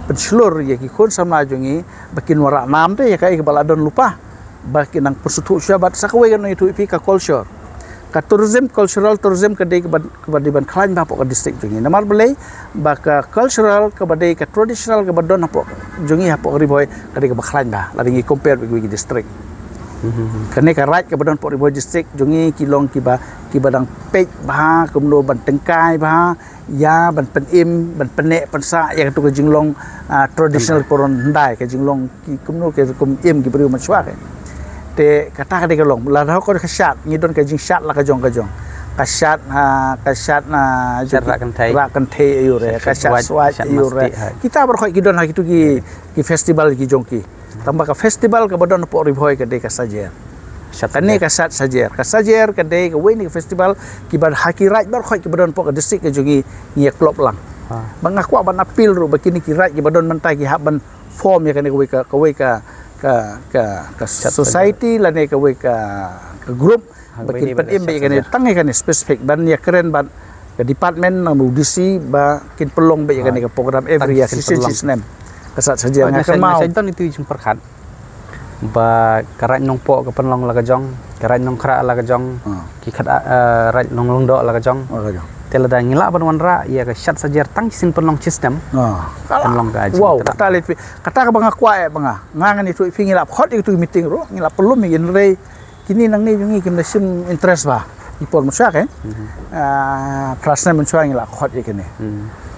pynshlur ïa ki khun samla jong ngi ba kin wanrah nam te ïa kaei kaba la don lypa. Ba ki nang pyrsuthu sha bad sa kawei ka nongïathuh ïa phi ka culture. Ka tourism, cultural tourism ka dei kaba, kaba dei ban khlaiñ bha hapoh ka district jong ngi. Namar balei ba ka cultural kaba dei ka traditional kaba don hapoh jong ngi hapoh ka Ri Bhoi ka dei kaba khlaiñ bha lada ngi compare bad ki district. Kane ka raid kaba don hapoh Ri Bhoi district jong ngi ki long kiba, kiba dang peit bha kumno ban tyngkai bha ïa ban pynim, ban pynneh pynsah ïa katu ka jinglong, ah, traditional paron hyndai, ka jinglong ki kumno ki rukom im ki briew mynshuwa ke. Te kata ka dei ka long, lada ka shad, ngi don ka jingshad la ka jong ka jong. Ka shad, ha, ka shad na, rah kynthei aiu re, ka shad swait aiu re. Kita baroh khoit ki don ha kitu ki, ki festival ki jong ki. Tangba ka festival kaba don hapoh Ri Bhoi ka dei ka Sajer. Kane ka Shad Sajer. Ka Sajer ka dei kawei na ki festival kiba ha ki raid baroh khoit kiba don hapoh ka district ka jong ngi ngi ïa klop lang. Ba nga kwah ban appeal ruh ba kine ki raid kiba don mynta ki hap ban form ïa kane kawei ka, kawei ka, ka, ka, ka society lane kawei ka, ka group. Ba kin pynim beit ïa kane tang ïa kane specific ban ïa kren bad ka department na U D C ba kin pynlong beit ïa kane ka program every year shisien shisnem. Ka Shad Sajer nga kynmaw. Nga sa don itu jingpyrkhat ba ka Raid Nongpoh ka pynlong la ka jong, ka Raid Nongkhrah la ka jong, ki khat, eh, Raid Nonglyngdoh la ka jong. Te lada ngi lah ban wanrah ïa ka Shad Sajer tang shisien pynlong shisnem. Pynlong ka jing. Wow, kata leit phi, kata kaba nga kwah eh ba nga, nga ngan ïathuh ïa phi ngi lah khot ïa kitu meeting ruh, ngi lah pynlong ïa ngi. Kine nangne jong ngi kim da shim interest bha. Ki por mynshuwa ke. Ah, phra snem mynshuwa ngi la khot ïa kine.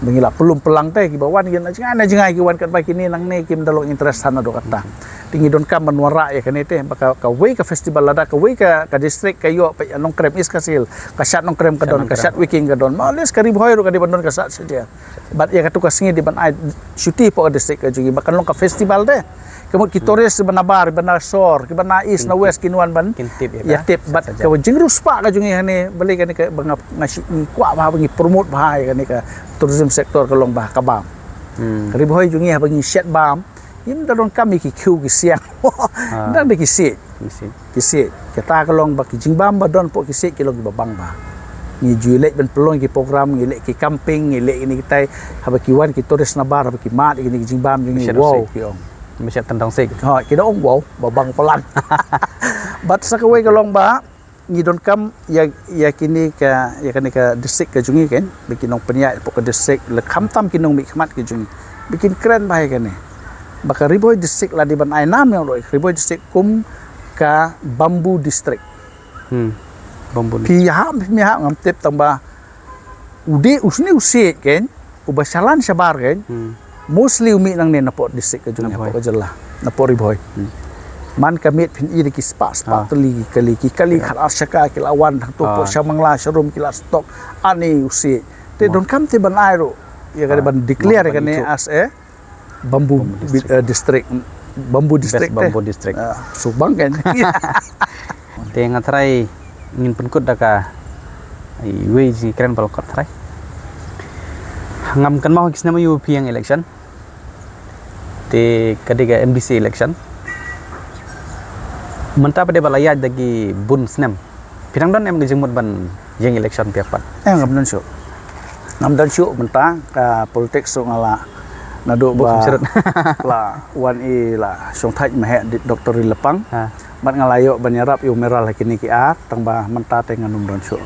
Ba ngi la pynlong pynlang te kiba wan ki na jngai na jngai ki wan katba kine nangne kim da long interest hana do kata. Te ngi donkam ban wanrah ïa kane te ba ka, kawei ka festival lada kawei ka, ka district ka ïoh peit Nongkrem East Khasi Hills, ka Shad Nongkrem ka don, ka Shad Wiking ka don. Mawles ka Ri Bhoi ruh ka dei ban don ka Shad Sajer. Bad ïa katu ka sngi dei ban ai shuti hapoh ka district ka jong ngi ba kan long ka festival te. Ka mut ki tourist ba na bar, ba na sor, kiba na east, na west kin wan ban ïa tip bad ka jingriewspah ka jong ngi hane, balei kane kaba nga, nga shu, ngi kwah bha ba ngi promote bha ïa kane ka tourism sector ka long bha ka bam. Ka Ri Bhoi jong ngi haba ngi shet bam, ngim da donkam ïa ki khiew ki siang. Dang da ki siej. Ki siej. Kata ka long ba ki jingbam ba don hapoh ki siej ki long kiba bang bha. Ngi ju leit ban pynlong ki program, ngi leit ki camping, ngi leit kine kitai, haba ki wan ki tourist na bar, haba ki mad ïa kine ki jingbam jong ngi, wow, ki ong. Ba shet tang dang siej. Ha, ki da ong wow, ba bang palat. Bad sa kawei ka long ba ngi donkam ïa, ïa kine ka, ïa kane ka district ka jong ngi kan, ba ki nongpynïaid hapoh ka district, leh khamtam ki nongmihkhmat ka jong ngi, ba kin kren bha ïa kane. Ba ka Ri Bhoi district la dei ban ai nam ïa u Ri Bhoi district kum ka bamboo district. Hmm. Bamboo. Phi hap, phi hap ngam tip tang ba u dei u sni u siej kan, uba shalan shabar kan. Hmm. Mostly u mih nangne napoh district ka jong ngi, napoh ka jylla, napoh Ri Bhoi. Hmm. Man ka miet phin i da ki spah spah tylli ki kali, ki kali khat ar shaka ki la wan hangto, pok sha Mangla sharum ki la stok. Ani u si te donkam te ban ai ruh ïa ka ban declare ïa kane as a bamboo district, bamboo district. Bamboo district. Suk bang kan. Te nga trai ngin pynkut da ka iwei jingkren ba la kot trai. Ngam kynmaw ki snem aïu phi ïeng election. Te ka dei ka M D C election. Mynta pat dei ba la ïaid da ki bun snem. Phi dang don em ka jingmut ban ïeng election phi pat? Eh, ngam don shuh. Ngam don shuh mynta ka politics shuh nga la naduh ba la wan i la shong thait ma heh Doctor Ri Lapang. Bad nga la ïoh ban ïarap ïa u Meral ha kine ki ar tang ba mynta te ngan ym don shuh.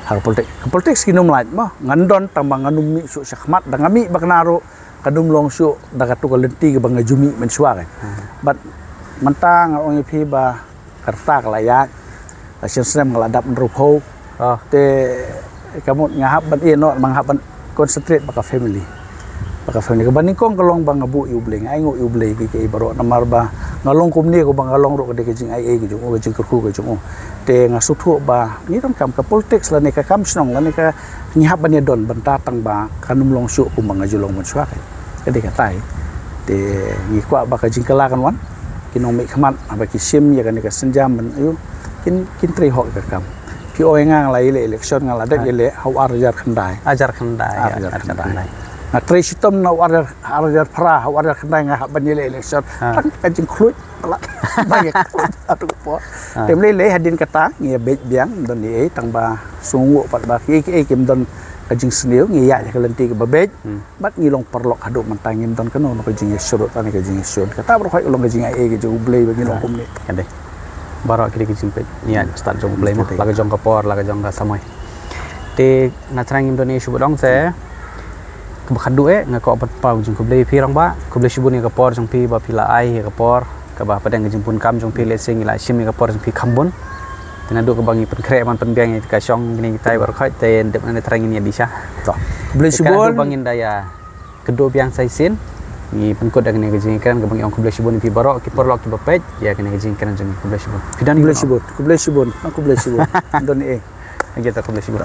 Ha ka politics, ka politics ki num lait mo ngan don tang ba ngan ym mih shuh sha khmat da nga mih ba kane ruh ka dum long shuh da katu ka lynti kaba nga ju mih mynshuwa kan. Bad mynta nga ong ïa phi ba ka rta ka la ïaid, la shisnem nga la dap hynriewphew. Te ka mut nga hap ban ïeh noh, ma nga hap ban concentrate bad ka family. Bad ka family kaba nyngkong ka long ba nga buh ïa U Blei, nga ainguh ïa U Blei ki ki baroh namar ba nga long kumne, kaba nga long ruh ka dei ka jingaiei ka jong u, ka jingkyrkhu ka jong u. Te nga sngewthuh ba ngi donkam ka politics lane ka kam shnong lane ka ngi hap ban ïa don bynta tang ba kan ym long shuh kumba nga ju long mynshuwa ka. Ka dei katai. Te ngi kwah ba ka jingkylla kan wan. Ki nongmihkhmat haba ki shim ïa kane ka sienjam ban ïoh kin, kin trei hok ïa ka kam. Ki ong ïa nga nga la ïaleh election, nga la dep ïaleh ha u ar hajar khyndai. Hajar khyndai. Ar hajar khyndai. Nga trei shitom na u ar hajar, ar hajar phra, ha u ar hajar khyndai nga hap ban ïaleh election. Tang ka jingkhluit. Ba ïa ka atu ka por. Te ym lei lei hadien kata ngi ïa beit biang, don ei ei tang ba sngewnguh pat ba kiei kiei kim don ka jingsniew, ngi ïaid ha ka lynti kaba beit. Bad ngi long paralok haduh mynta, ngim don kano kano ka jingïasyrut lane ka jingïasyrut. Kata baroh ka long ka jingaiei ka jong U Blei ba ngi long kumne. Ka dei. Baroh ki dei ka jingpeit. Ngi ïaid stad jong U Blei mo, la ka jong ka por, la ka jong ka samoi. Te nga trai ngim don ei shuh ba dang te kaba khadduh eh nga kwah ban pan jingkhublei ïa phi Rangbah, khublei shibun ïa ka por jong phi ba phi la ai ïa ka por kaba hapdeng ka jingpun kam jong phi, lehse ngi la shim ïa ka por jong phi kham bun. Te naduh kaba ngi pynkhreh ban pynbiang ïa ka shong kine kitai baroh khoit te dep nane trai ngin ïa dih sha. Khublei shibun. Ba ngin da ïa kdew biang sa shisien ngi pynkut da kane ka jingkren kaba ngi ong khublei shibun ïa phi baroh ki paralok kiba peit ïa kane ka jingkren jong ngi. Khublei shibun. Phi don khublei shibun. Khublei shibun. Khublei shibun. Don ei. Ngi ta khublei shibun.